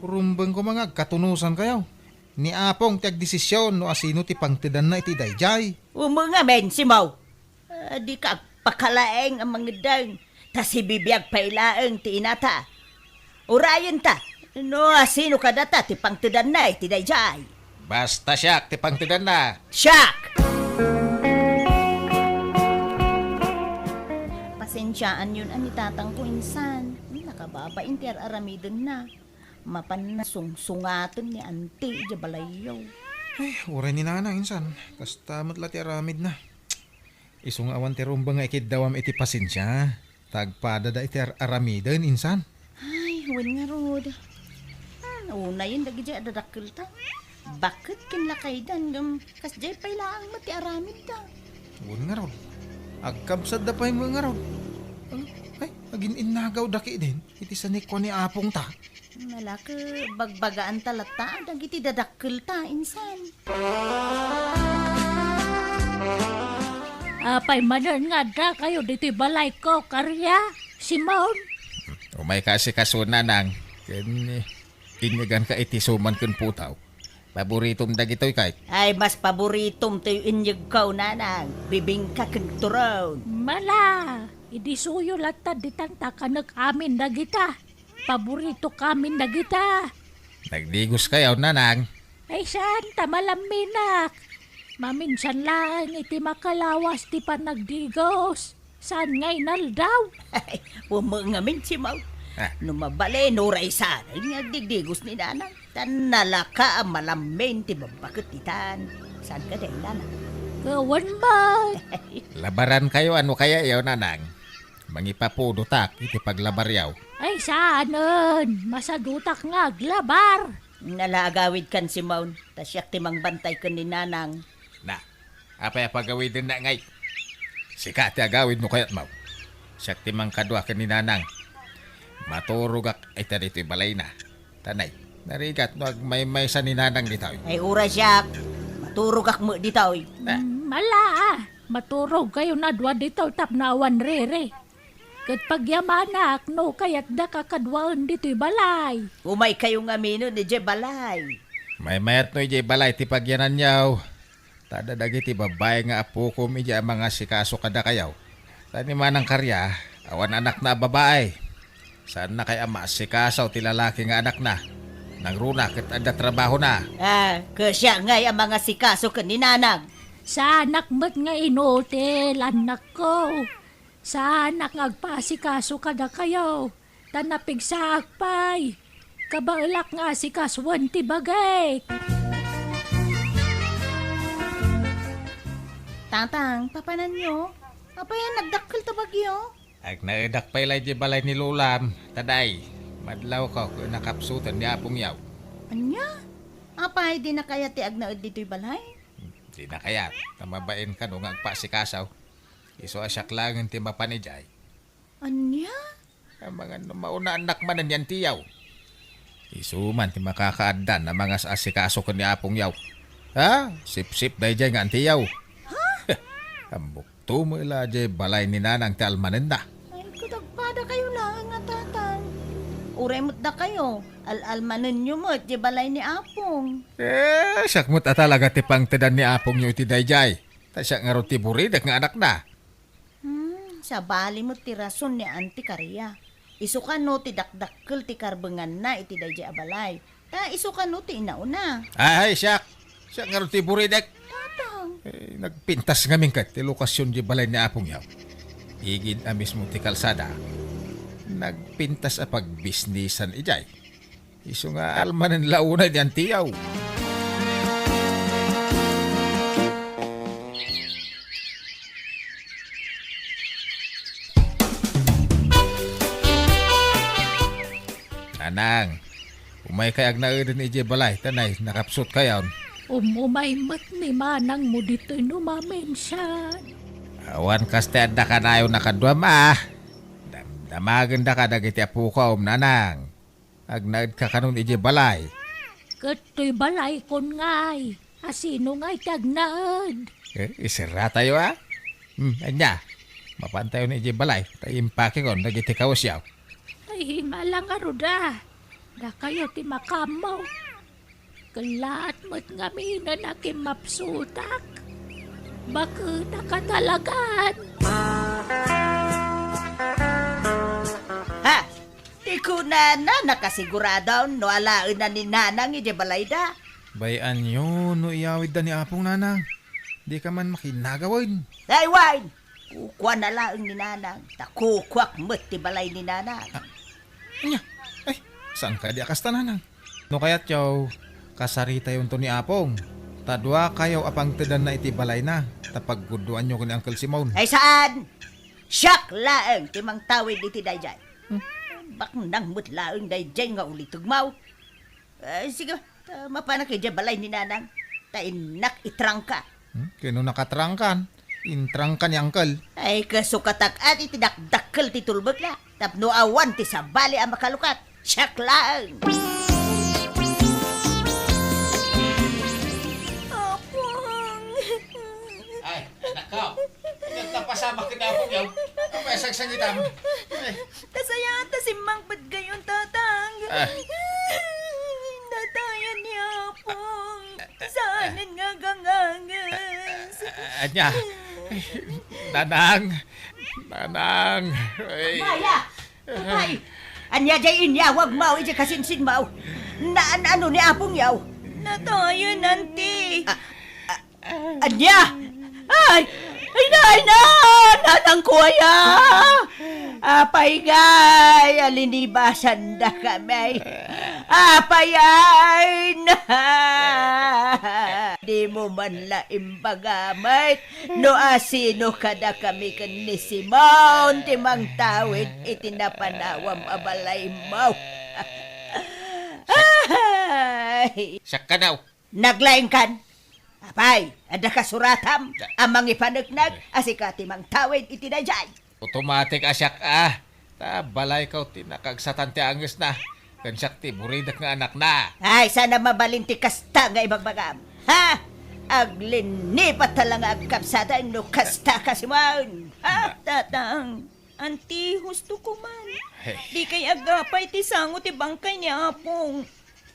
Rumbeng koma nga agkatunosankayo. Ni apong ti agdesision no asino ti pangtedanna iti daydiay. Umengamin, Simon. Ah, dika agpakalaeng a mangeddeng, ta sibibiag pay laeng ti inata. Urayenta, no asino kadata ti pangtedanna iti daydiay. Basta siak ti pangtedanna. Siak! Pasensiaanyon a ni tatangko insan. Nakababain ti ar-aramidenna. Mapanna sungsungaten ni Auntie idiay balayyo. Ay, uray ni Nanang insan. Kasta met la ti aramidna. Isu nga awan ti rumbeng nga ikiddawam iti pasensia, ta agpadada iti ar-aramiden insan. Ay, wen ngarud. Hmm, unayen dagidiay a dadakkelta. Baket ken lakaydan ngem kasdiay pay laeng met ti aramidda. Wen ngarud. Agkabsatda pay met ngarud. Ay, agin-innagawda ketdin iti sanikua ni apongta. Nalaka, bagbagaanta latta dagiti dadakkelta insan. Apay manen nga addakayo ditoy balayko, Karya, Simon? Umayka asikaso, Nanang, ken, eh, inyeganka iti suman ken putaw. Paboritom dagitoy, kay? Ay, mas paboritom toy inyegko, Nanang. Bibingka ken turon. Mala, idisuyo latta ditan ta kanek amin dagita. Paborito kamin dagita. Nagdigoskayo, nanang? Ay, saan ta malamminak? Maminsan laeng iti makalawas ti panagdigos. Saan nga inaldaw? Ay, wama ngamin, Simon. Ah. No mabalin, uray saan nga agdigdigos ni nanang. Ta nalaka a malammin ti babbaket ditan. Saan kadi, nanang? Gawan man. Labarankayo, ano kaya, yaw, nanang? Mangipapudotak iti paglabaryaw. Ay, saanen. Masadutak nga aglabar. Nala agawidkan, Simon. Ta siak ti mangbantay ken ni nanang. Na, apay a pagawidenna ngay? Sika ti agawid no kayatmo. Siak ti mangkadua ken ni nanang. Maturogak ita ditoy balayna. Tanay, narigat no agmaymaysa ni nanang ditoy. Ay, uray siak. Maturogak met ditoy. Na. Mm, ala, maturogkayon a dua ditoy tapno awan riri. Ket pagyamanak no kayatdaka kaduaen ditoy balay. Umaykayo ngaminen idiay balay. Maymayat no idiay balay ti pagyananyo. Ta adda dagiti babbai nga appokom idiay a mangasikaso kadakayo. Ta ni Manang Karya, awan anakna a babai. Saannakay a maasikaso ti lalaki nga anakna. Nangruna ket adda trabahona. Ah, ket siak ngay a mangasikaso ken ni nanang. Saanak met nga inutil, annakko. Saanak nga agpaasikaso kadakayo, ta napigsaak pay. Kabaelak nga asikasuen ti bagik. Tatang, papananyo? Apay a nagdakkel ta bagyo? Agnaedak pay la idiay balay ni Lolam, ta day, madlawko ket nakapsuten ni Apongyaw. Ania? Apay, dina kayat ti agnaed ditoy balay? Dina kayat, ta mabain kano nga agpaasikaso. Isu a siak laengen ti mapan idiay. Ania? Amangan no maunannak manen ni antiyaw. Isu man ti makakaaddan a mangas-asikaso ken ni Apongyaw. Ha? Sipsip daydiay nga antiyaw. Ha? Ammok tumo la diay balay ni nanang ti almanenna. Ay, ket agpadakayo laeng a tatang. Uray met dakayo, al-almanenyo met diay balay ni Apong. Eh, siak met a talaga ti pangtedan ni Apongyo iti daydiay. Ta siak ngarud ti buridek nga anakna. Hmm, sabali met ti rason ni Auntie Karia. Isu kano ti dakdakkel ti karbenganna iti daydiay a balay. Ta isu kano ti inauna. Ay, siak! Siak ngarud ti buridek! Tatang! Eh, nagpintas ngamin ket ti lokasion diay balay ni Apongyaw. Igid a mismo ti kalsada. Nagpintas a pagbisnisan idiay. Isu nga almanen la unay diay antiyaw. Nanang, umaykay agnaeden idiay balay, ta nay, nakapsutkayon. Umumay met ni manangmo ditoy no maminsan. Awan kas ti adda kanayon a kaduam a. Damdamagendaka dagiti apokom, nanang. Agnaedka kanon idiay balay. Ket toy balaykon ngay, a sino ngay ti agnaed? Eh, iserratayo a? Hmm, ania? Mapantayon idiay balay, ta impakekon dagiti kawesyo. Ay, himala ngarud a. Dakayo ti makaammo. Kellaat met ngaminen a kimmapsutak. Bakenak a talagan. Ha? Ti kunana, nakasigurado no alaenna ni Nanang idiay balayda. Bay-anyo no iyawidda ni Apong, Nanang. Dika man makinagawen. Ay, wen! Kukuana laeng ni Nanang, ta kukuak met ti balay ni Nanang. Ah, ania? Ay, saan kadi a kasta, Nanang? No kayatyo, kasaritayonto ni Apong. Ta duakayo a pangtedanna iti balayna, ta paggudoanyo ken ni Uncle Simon. Ay, saan! Siak laeng ti mangtawid iti daydiay. Hmm. Baknang met laeng daydiay nga ulitegmo. Eh, sige, ta mapanak idiay balay ni Nanang. Ta innak itrangka. Hmm? Kano nakatrangkan? Intrangka ni Uncle. Ay, kasukatak iti dakdakkel ti tulbekna. Tapno awan ti sabali a makalukat. Siak laeng. Apong! Ay, anak ko. Nagpapasamak ka na, Apong, yaw. Ang may sagsangitan. Ay. Kasayat ta simmangpet kayon, Tatang. Ah. Datayan ni Apong. Saanen nga ganganges. Ah, ania? Nanang. Nanang. Ay. Maya! Ay! Ania jay inyawagmo idiay kasinsinmo? Naan-ano ni Apong Yaw? Natayen, Auntie. Ah, ah, ania? Ay! Ay, nay, na! Nanangko aya! Apay ngay, a linibasandakami. Apay ay na! Dimo man la imbaga met no asino kadakami ken ni Simon ti mangtawid iti napanawam a balaymo. Ay! Siak kano. Naglaingkan? Apay, adda kasuratam a mangipaneknek a sika ti mangtawid iti daydiay? Automatic a siak a. Ta balayko ti nakaagsatan ti angesna. Ken siak ti buridek nga anakna. Ay, saan a mabalin ti kasta nga ibagbagam. Ha? Aglinnipat ta la nga agkabsatan no kasta ka, Simon. Ha? Tatang, Auntie, husto ko man. Hey. Dikay agapay ti sango ti bangkay ni Apong.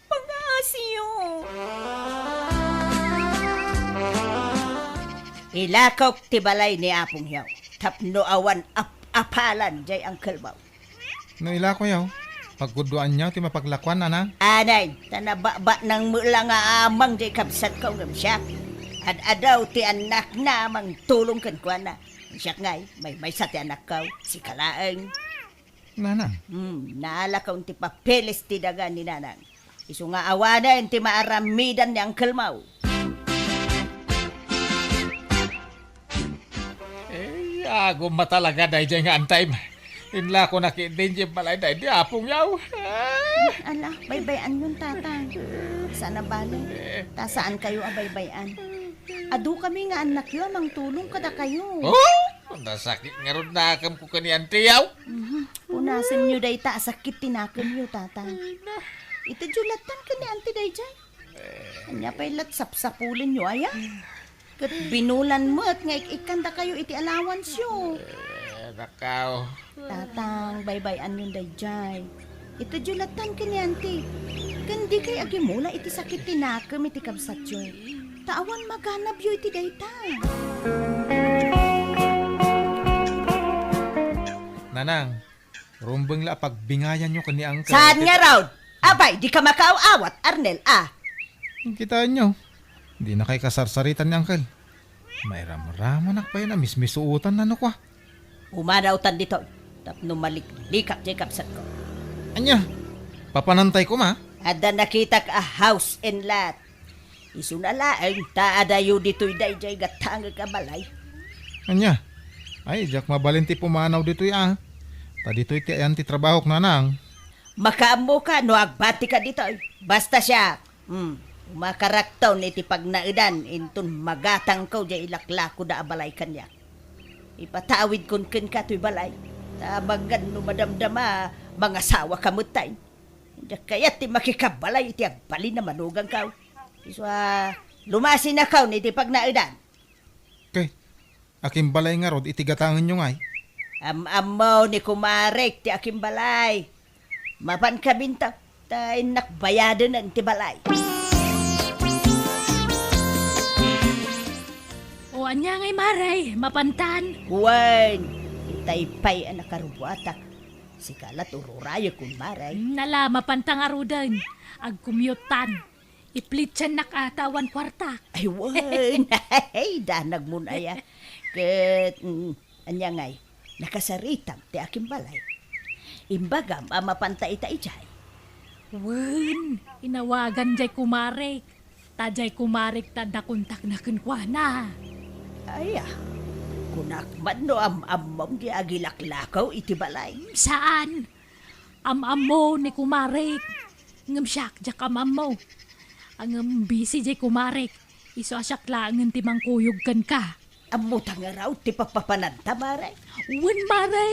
Pagaasiyo. Ilakok ti balay ni Apong Yaw tapno awan ap-apalan jay angkelmo. No ilako yaw, pagguduan yaw ti mapaglakuan, Nanang? Anay, ta nababatnang met la nga amang jay kabsatko ngem siak. Ad-adaw ti annakna a mangtulong kenkuana. Siak ngay, maymaysa ti annakko, sika laeng. Nanang. Hmm, naalakon ti papeles ti daga ni Nanang. Isu nga awanen ti maaramidan ni angkelmo. Eh, agum a talaga daydiay nga antayem. Inlako na ketdin diay balay daydi Apong Yaw. Ah! Ala, baybay-anyon, Tatang. Saan a bale. Ta saankayo a baybay-an. Adu kami nga annakyo a mangtulong kadakayo. Oh! Nasakit ngarud nakemko ken ni Auntie Yaw. Mhm. Punasenyo dayta a sakit ti nakemyo, Tatang. Itedyo lattan ken ni Auntie daydiay. Ania pay lat sapsapulenyo aya? Ket binulan met nga ik-ikkandakayo iti allowanceyo. Eh, nakaw. Tatang, baybay-anyon daydiay. Itedyo lattan ken ni Auntie. Ken dikay agimula iti sakit ti nakem iti kabsatyo. Ta awan maganabyo iti dayta. Nanang, rumbeng la a pagbingayanyo ken ni Uncle. Saan ngarud? Apay, dika makaaw-awat, Arnel, a? Kitaenyo, dinakay kasarsaritan ni Uncle. Mairamramanak pay a mismisuotan no kua. Pumanawtan ditoy, tapno maliklikak diay kabsatko. Ania? Papanantay koma? Adda nakitak a house and lot. Isuna laeng ta adayo ditoy daydiay gatangek a balay. Ania? Ay, diak mabalin ti pumanaw ditoy a. Ta ditoy ti ayan ti trabahok, Nanang. Makaammoka no agbatika ditoy. Basta siak, hmm, umakarakton iti pagnaedan inton magatangko diay ilaklakoda a balay kaniak. Ipatawidkon kenka toy balay. Ta amangan no madamdama, mangasawaka metten. Diak kayat ti makikabalay iti agbalin a manuganko. Isu a, lumasinakon iti pagnaedan. Ket, akimbalay ngarud iti gatangenyo ngay? Am-ammo ni kumarek ti akimbalay. Mapankaminto, ta innak bayadenen ti balay. O, ania ngay, Mare? Mapantan? Wen, itay pay a nakarubuatak. Sika la ti ururayekon, Mare. Hmm, ala, mapanta ngaruden. Agcommute-tan. Iplitsannak a ta awan kuarta. Ay, wen. Ay, danagmon aya. Ket, mm, ania ngay, nakasaritam ti akimbalay. Imbagam a mapanta ita idiay. Wen, inawagan diay kumarek. Ta diay kumarek ta adda kontakna kenkuana. Aya, kunak man no am-ammom ti agilaklako iti balay. Saan? Am-ammo ni kumarek. Ngem siak, diak am-ammo. Ngem busy diay kumarek. Isu a siak laengen ti mangkuyog kenka. Ammota ngarud ti papapananta, Mare? Wen, Mare.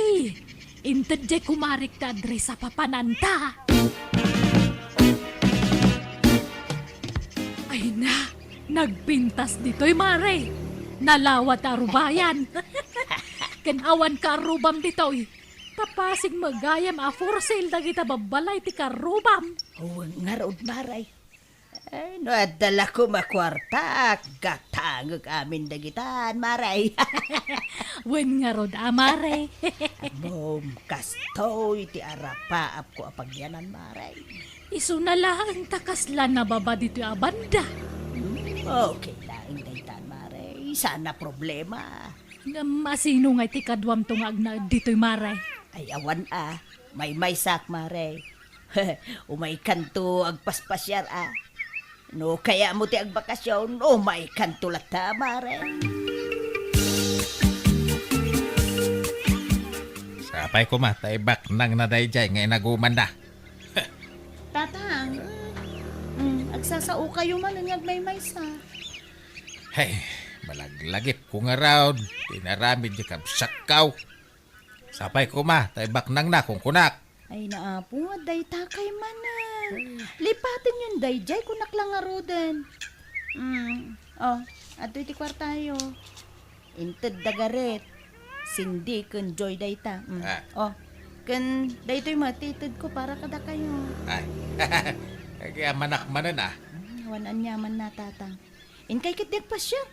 Inted diay kumarek ti address a papananta. Ay na, nagpintas ditoy, Mare. Nalawa ti arubayan. Ken awan kaarrubam ditoy. Ta pasig met gayam a for sale dagita babbalay ti kaarrubam. Wen ngarud, Mare. Ay, no adda la koma kuartak, gatangek amin dagitan, Mare. Wen ngarud a, Mare. Mom, kastoy ti arapaapko a pagyanan, Mare. Isuna laeng ta kasla nababa ditoy a banda. Hmm, okay laeng daytan, Mare. Saan a problema. Ngem asino ngay ti kaduamto nga agnaed ditoy, Mare? Ay, awan a. Maymaysak, Mare. Umaykanto agpaspasiar a. No kayatmo ti agbakasyon, umaykanto latta, Mare. Sapay koma ta ibaknangna daydiay nga inagumanna. Tatang, mm, agsasaokayo manen nga agmaymaysa. Hey, malaglagipko ngarud ti inaramid ti kabsatko. Sapay koma ta ibaknangna, kunkunak. Ay, naapo, dayta kay manen. Lipatenyon daydiay, kunak la ngaruden. Mm. Oh, adtoy ti kuartayo. Inted da Gareth, Cindy, ken Joy dayta. Mm. Ah. Oh, ken daytoy met ti itedko para kadakayo. Ay. Agyamanak manen, ah. Mm, awan aniamanna, Tatang. Inkay ket di agpasiar.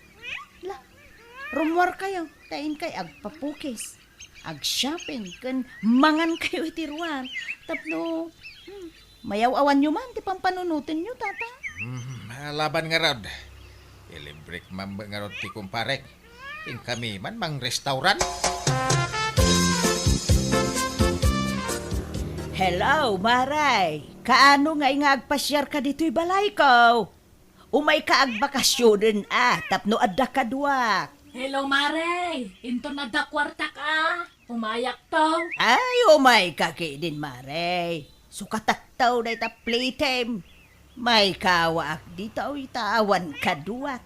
La, rummuarkayo, ta inkay agpapukis, agshopping, ken mangankayo iti ruar. Tapno, hmm, mayaw-awanyo man ti pampanunotenyo, Tata. Hmm, alaban ngarud. Ilibrek man ngarud ti kumparek. Inkami man mangrestaurant. Hello, Maray. Kaano ngay nga agpasiarka ditoy balayko? Umayka agbakasyonen a tapno adda kaduak. Hello, Mare. Inton adda kuartak a, umayakto. Ay, umayka ketdin, Mare. Sukatakto dayta playtime. Maykawaak ditoy ta awan kaduak.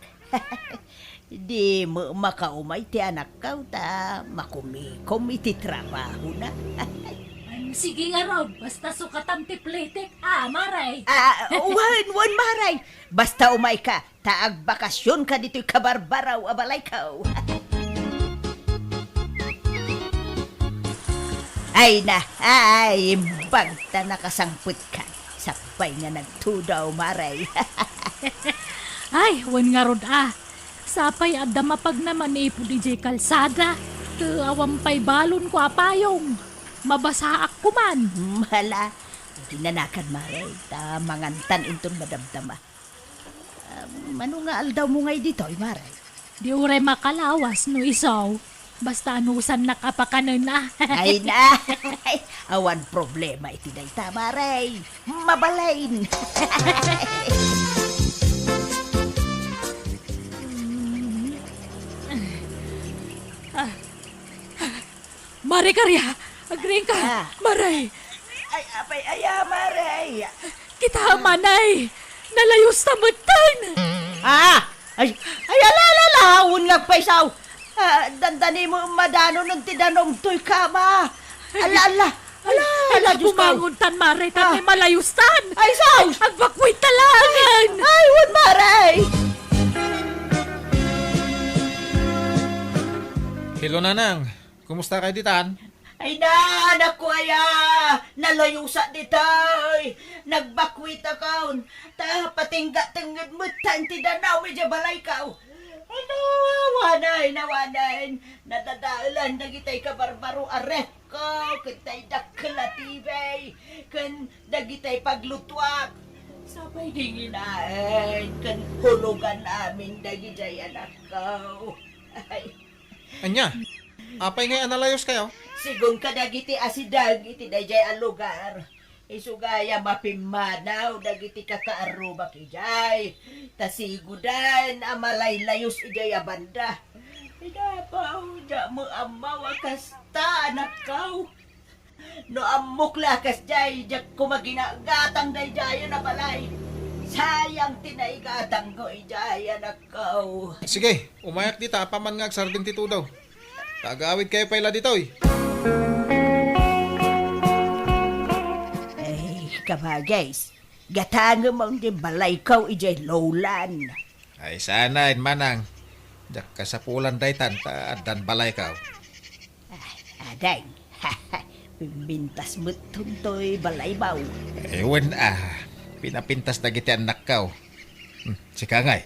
Di met makaumay ti anakko ta makumikom iti trabahona. Ay, sige ngarud, basta sukatam ti playtime a, Mare. Ah, wen, wen, Mare. Basta umayka, ta agbakasyonka ditoy kabarbaraw a balayko. Ay na, ay, imbag ta nakasangpetka. Sakbay nga nagtudaw, Mare. Ay, wen ngarud a. Sapay adda mapagna manipud idiay kalsada. Ket awan pay balonko a payong. Mabasaak koman. Hmm, hala. Di nanakan, Mare. Ta mangantan inton madamdama. Ah, mano nga aldawmo ngay ditoy, Mare? Di uray makalawas no isu. Basta anusannak a pakanen a. Ay na! Awan problema iti dayta, Mare. Mabalin! Mare Karia, agriingka. Ah. Mare. Ay, apay aya, Mare? Kita, manay. Nalayusta metten. Ah! Ay, ay, ala, ala, ala, awan nga agpaysaw. Ah, dandani mo madano nun ti danong toy kama. Ala, ala, ala, ala, Diyos ko. Bumangon tan, Mare, tan malayustan. Ay, sus! Agbakwit ta laengen. Ay, wen, Mare! Hello, Nanang. Kumusta kayo ditan? Ay na, anak ko aya! Nalayusak ditoy! Nagbakwitakon! Ta patingga tengnged met ta inti danaw idiay balayko! Ay na, awanay, awanay! Nadadaelan dagitay kabarbaro a refko, ken tay dakkel a T V, ken dagitay paglutuak. Sapay di nginaen, ken hulugan amin dagidiay anakko. Ay. Ania? Apay ngay a nalayuskayo? Sigun kadagiti asideg iti daydiay a lugar, isu gayam a pimmanaw dagiti kakaarrubak idiay, ta siguden a malaylayus idiay a banda. Ida, Pao, diak met ammo a kasta, anakko. No ammok la kasdiay, diak koma ginagatang daydiayen a balay. Sayang ti naigatangko idiay, anakko. Sige, umayak dita apaman nga agsardeng ti tudo. Ta agawidkayo pay la ditoy. Ay, kabagis, gatangem on ti balayko idiay Lowland. Ay, saan, Manang. Diak kasapulan daytan ta addan balayko. Ah, ading. Pimpintas met toy balaymo. Eh, wen a. Pinapintas dagiti annakko. Hmm, sika ngay.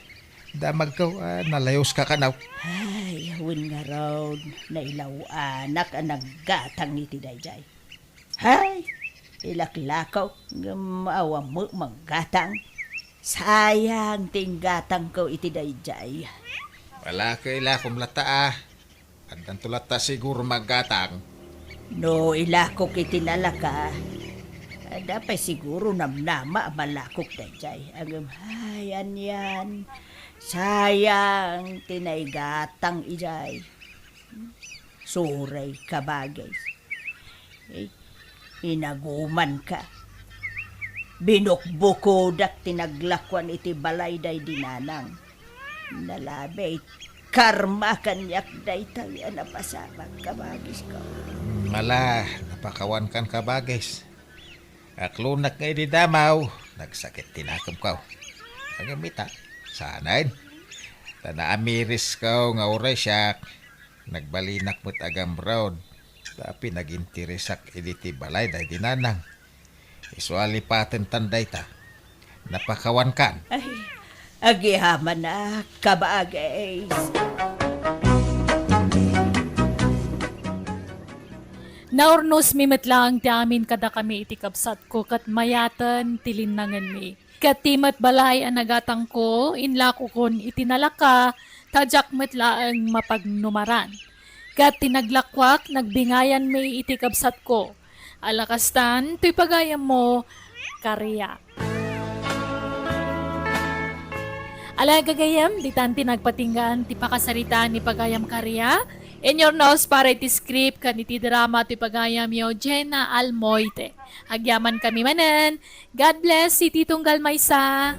Damagko, ah, nalayos ka kanaw. Ay, wen ngarud, nailawanak a naggatang iti daydiay. Hay, ilaklako, ngem awan met manggatang. Sayang ti inggatangko iti daydiay. Wala ka ilakom latta, ah. Addanto latta siguro manggatang. No ilakok iti nalaka, adda pay siguro namnama a malakok daydiay. Ngem, ay, anian, sayang ti naigatang idiay. Sorry, kabagis. Eh, inagumanka. Binukbukodak ti naglakuan iti balay daydi nanang. Nalabi, karma kaniak dayta a napasamak, kabagisko. Ala, napakawankan, kabagis. Aklonak nga idi damaw, nagsakit ti nakemko. Ngem ita, saanen. Ta naamirisko nga uray siak, nagbalinak met a gamrod. Ta pinaginteresak idi ti balay daydi nanang. Isu a lipatentan dayta. Napakawankan. Ay, agyamanak, kabagis. Naurnosmi met laeng ti amin kadakami iti kabsatko ket mayaten ti linnangenmi. Ket ti met balay a nagatangko, inlakokon iti nalaka, ta diak met laeng mapagnumaran. Ket ti naglakuak, nagbingayanmi iti kabsatko. Ala kastan, toy pagayammo, Karia. Ala gagayam, ditan ti nagpatinggaan ti pakasaritaan ni pagayam Karia. Inyo urnos para iti script ken iti drama ti pagayamyo, Jenna Almoite. Agyamankami manen. God bless iti tunggal maysa.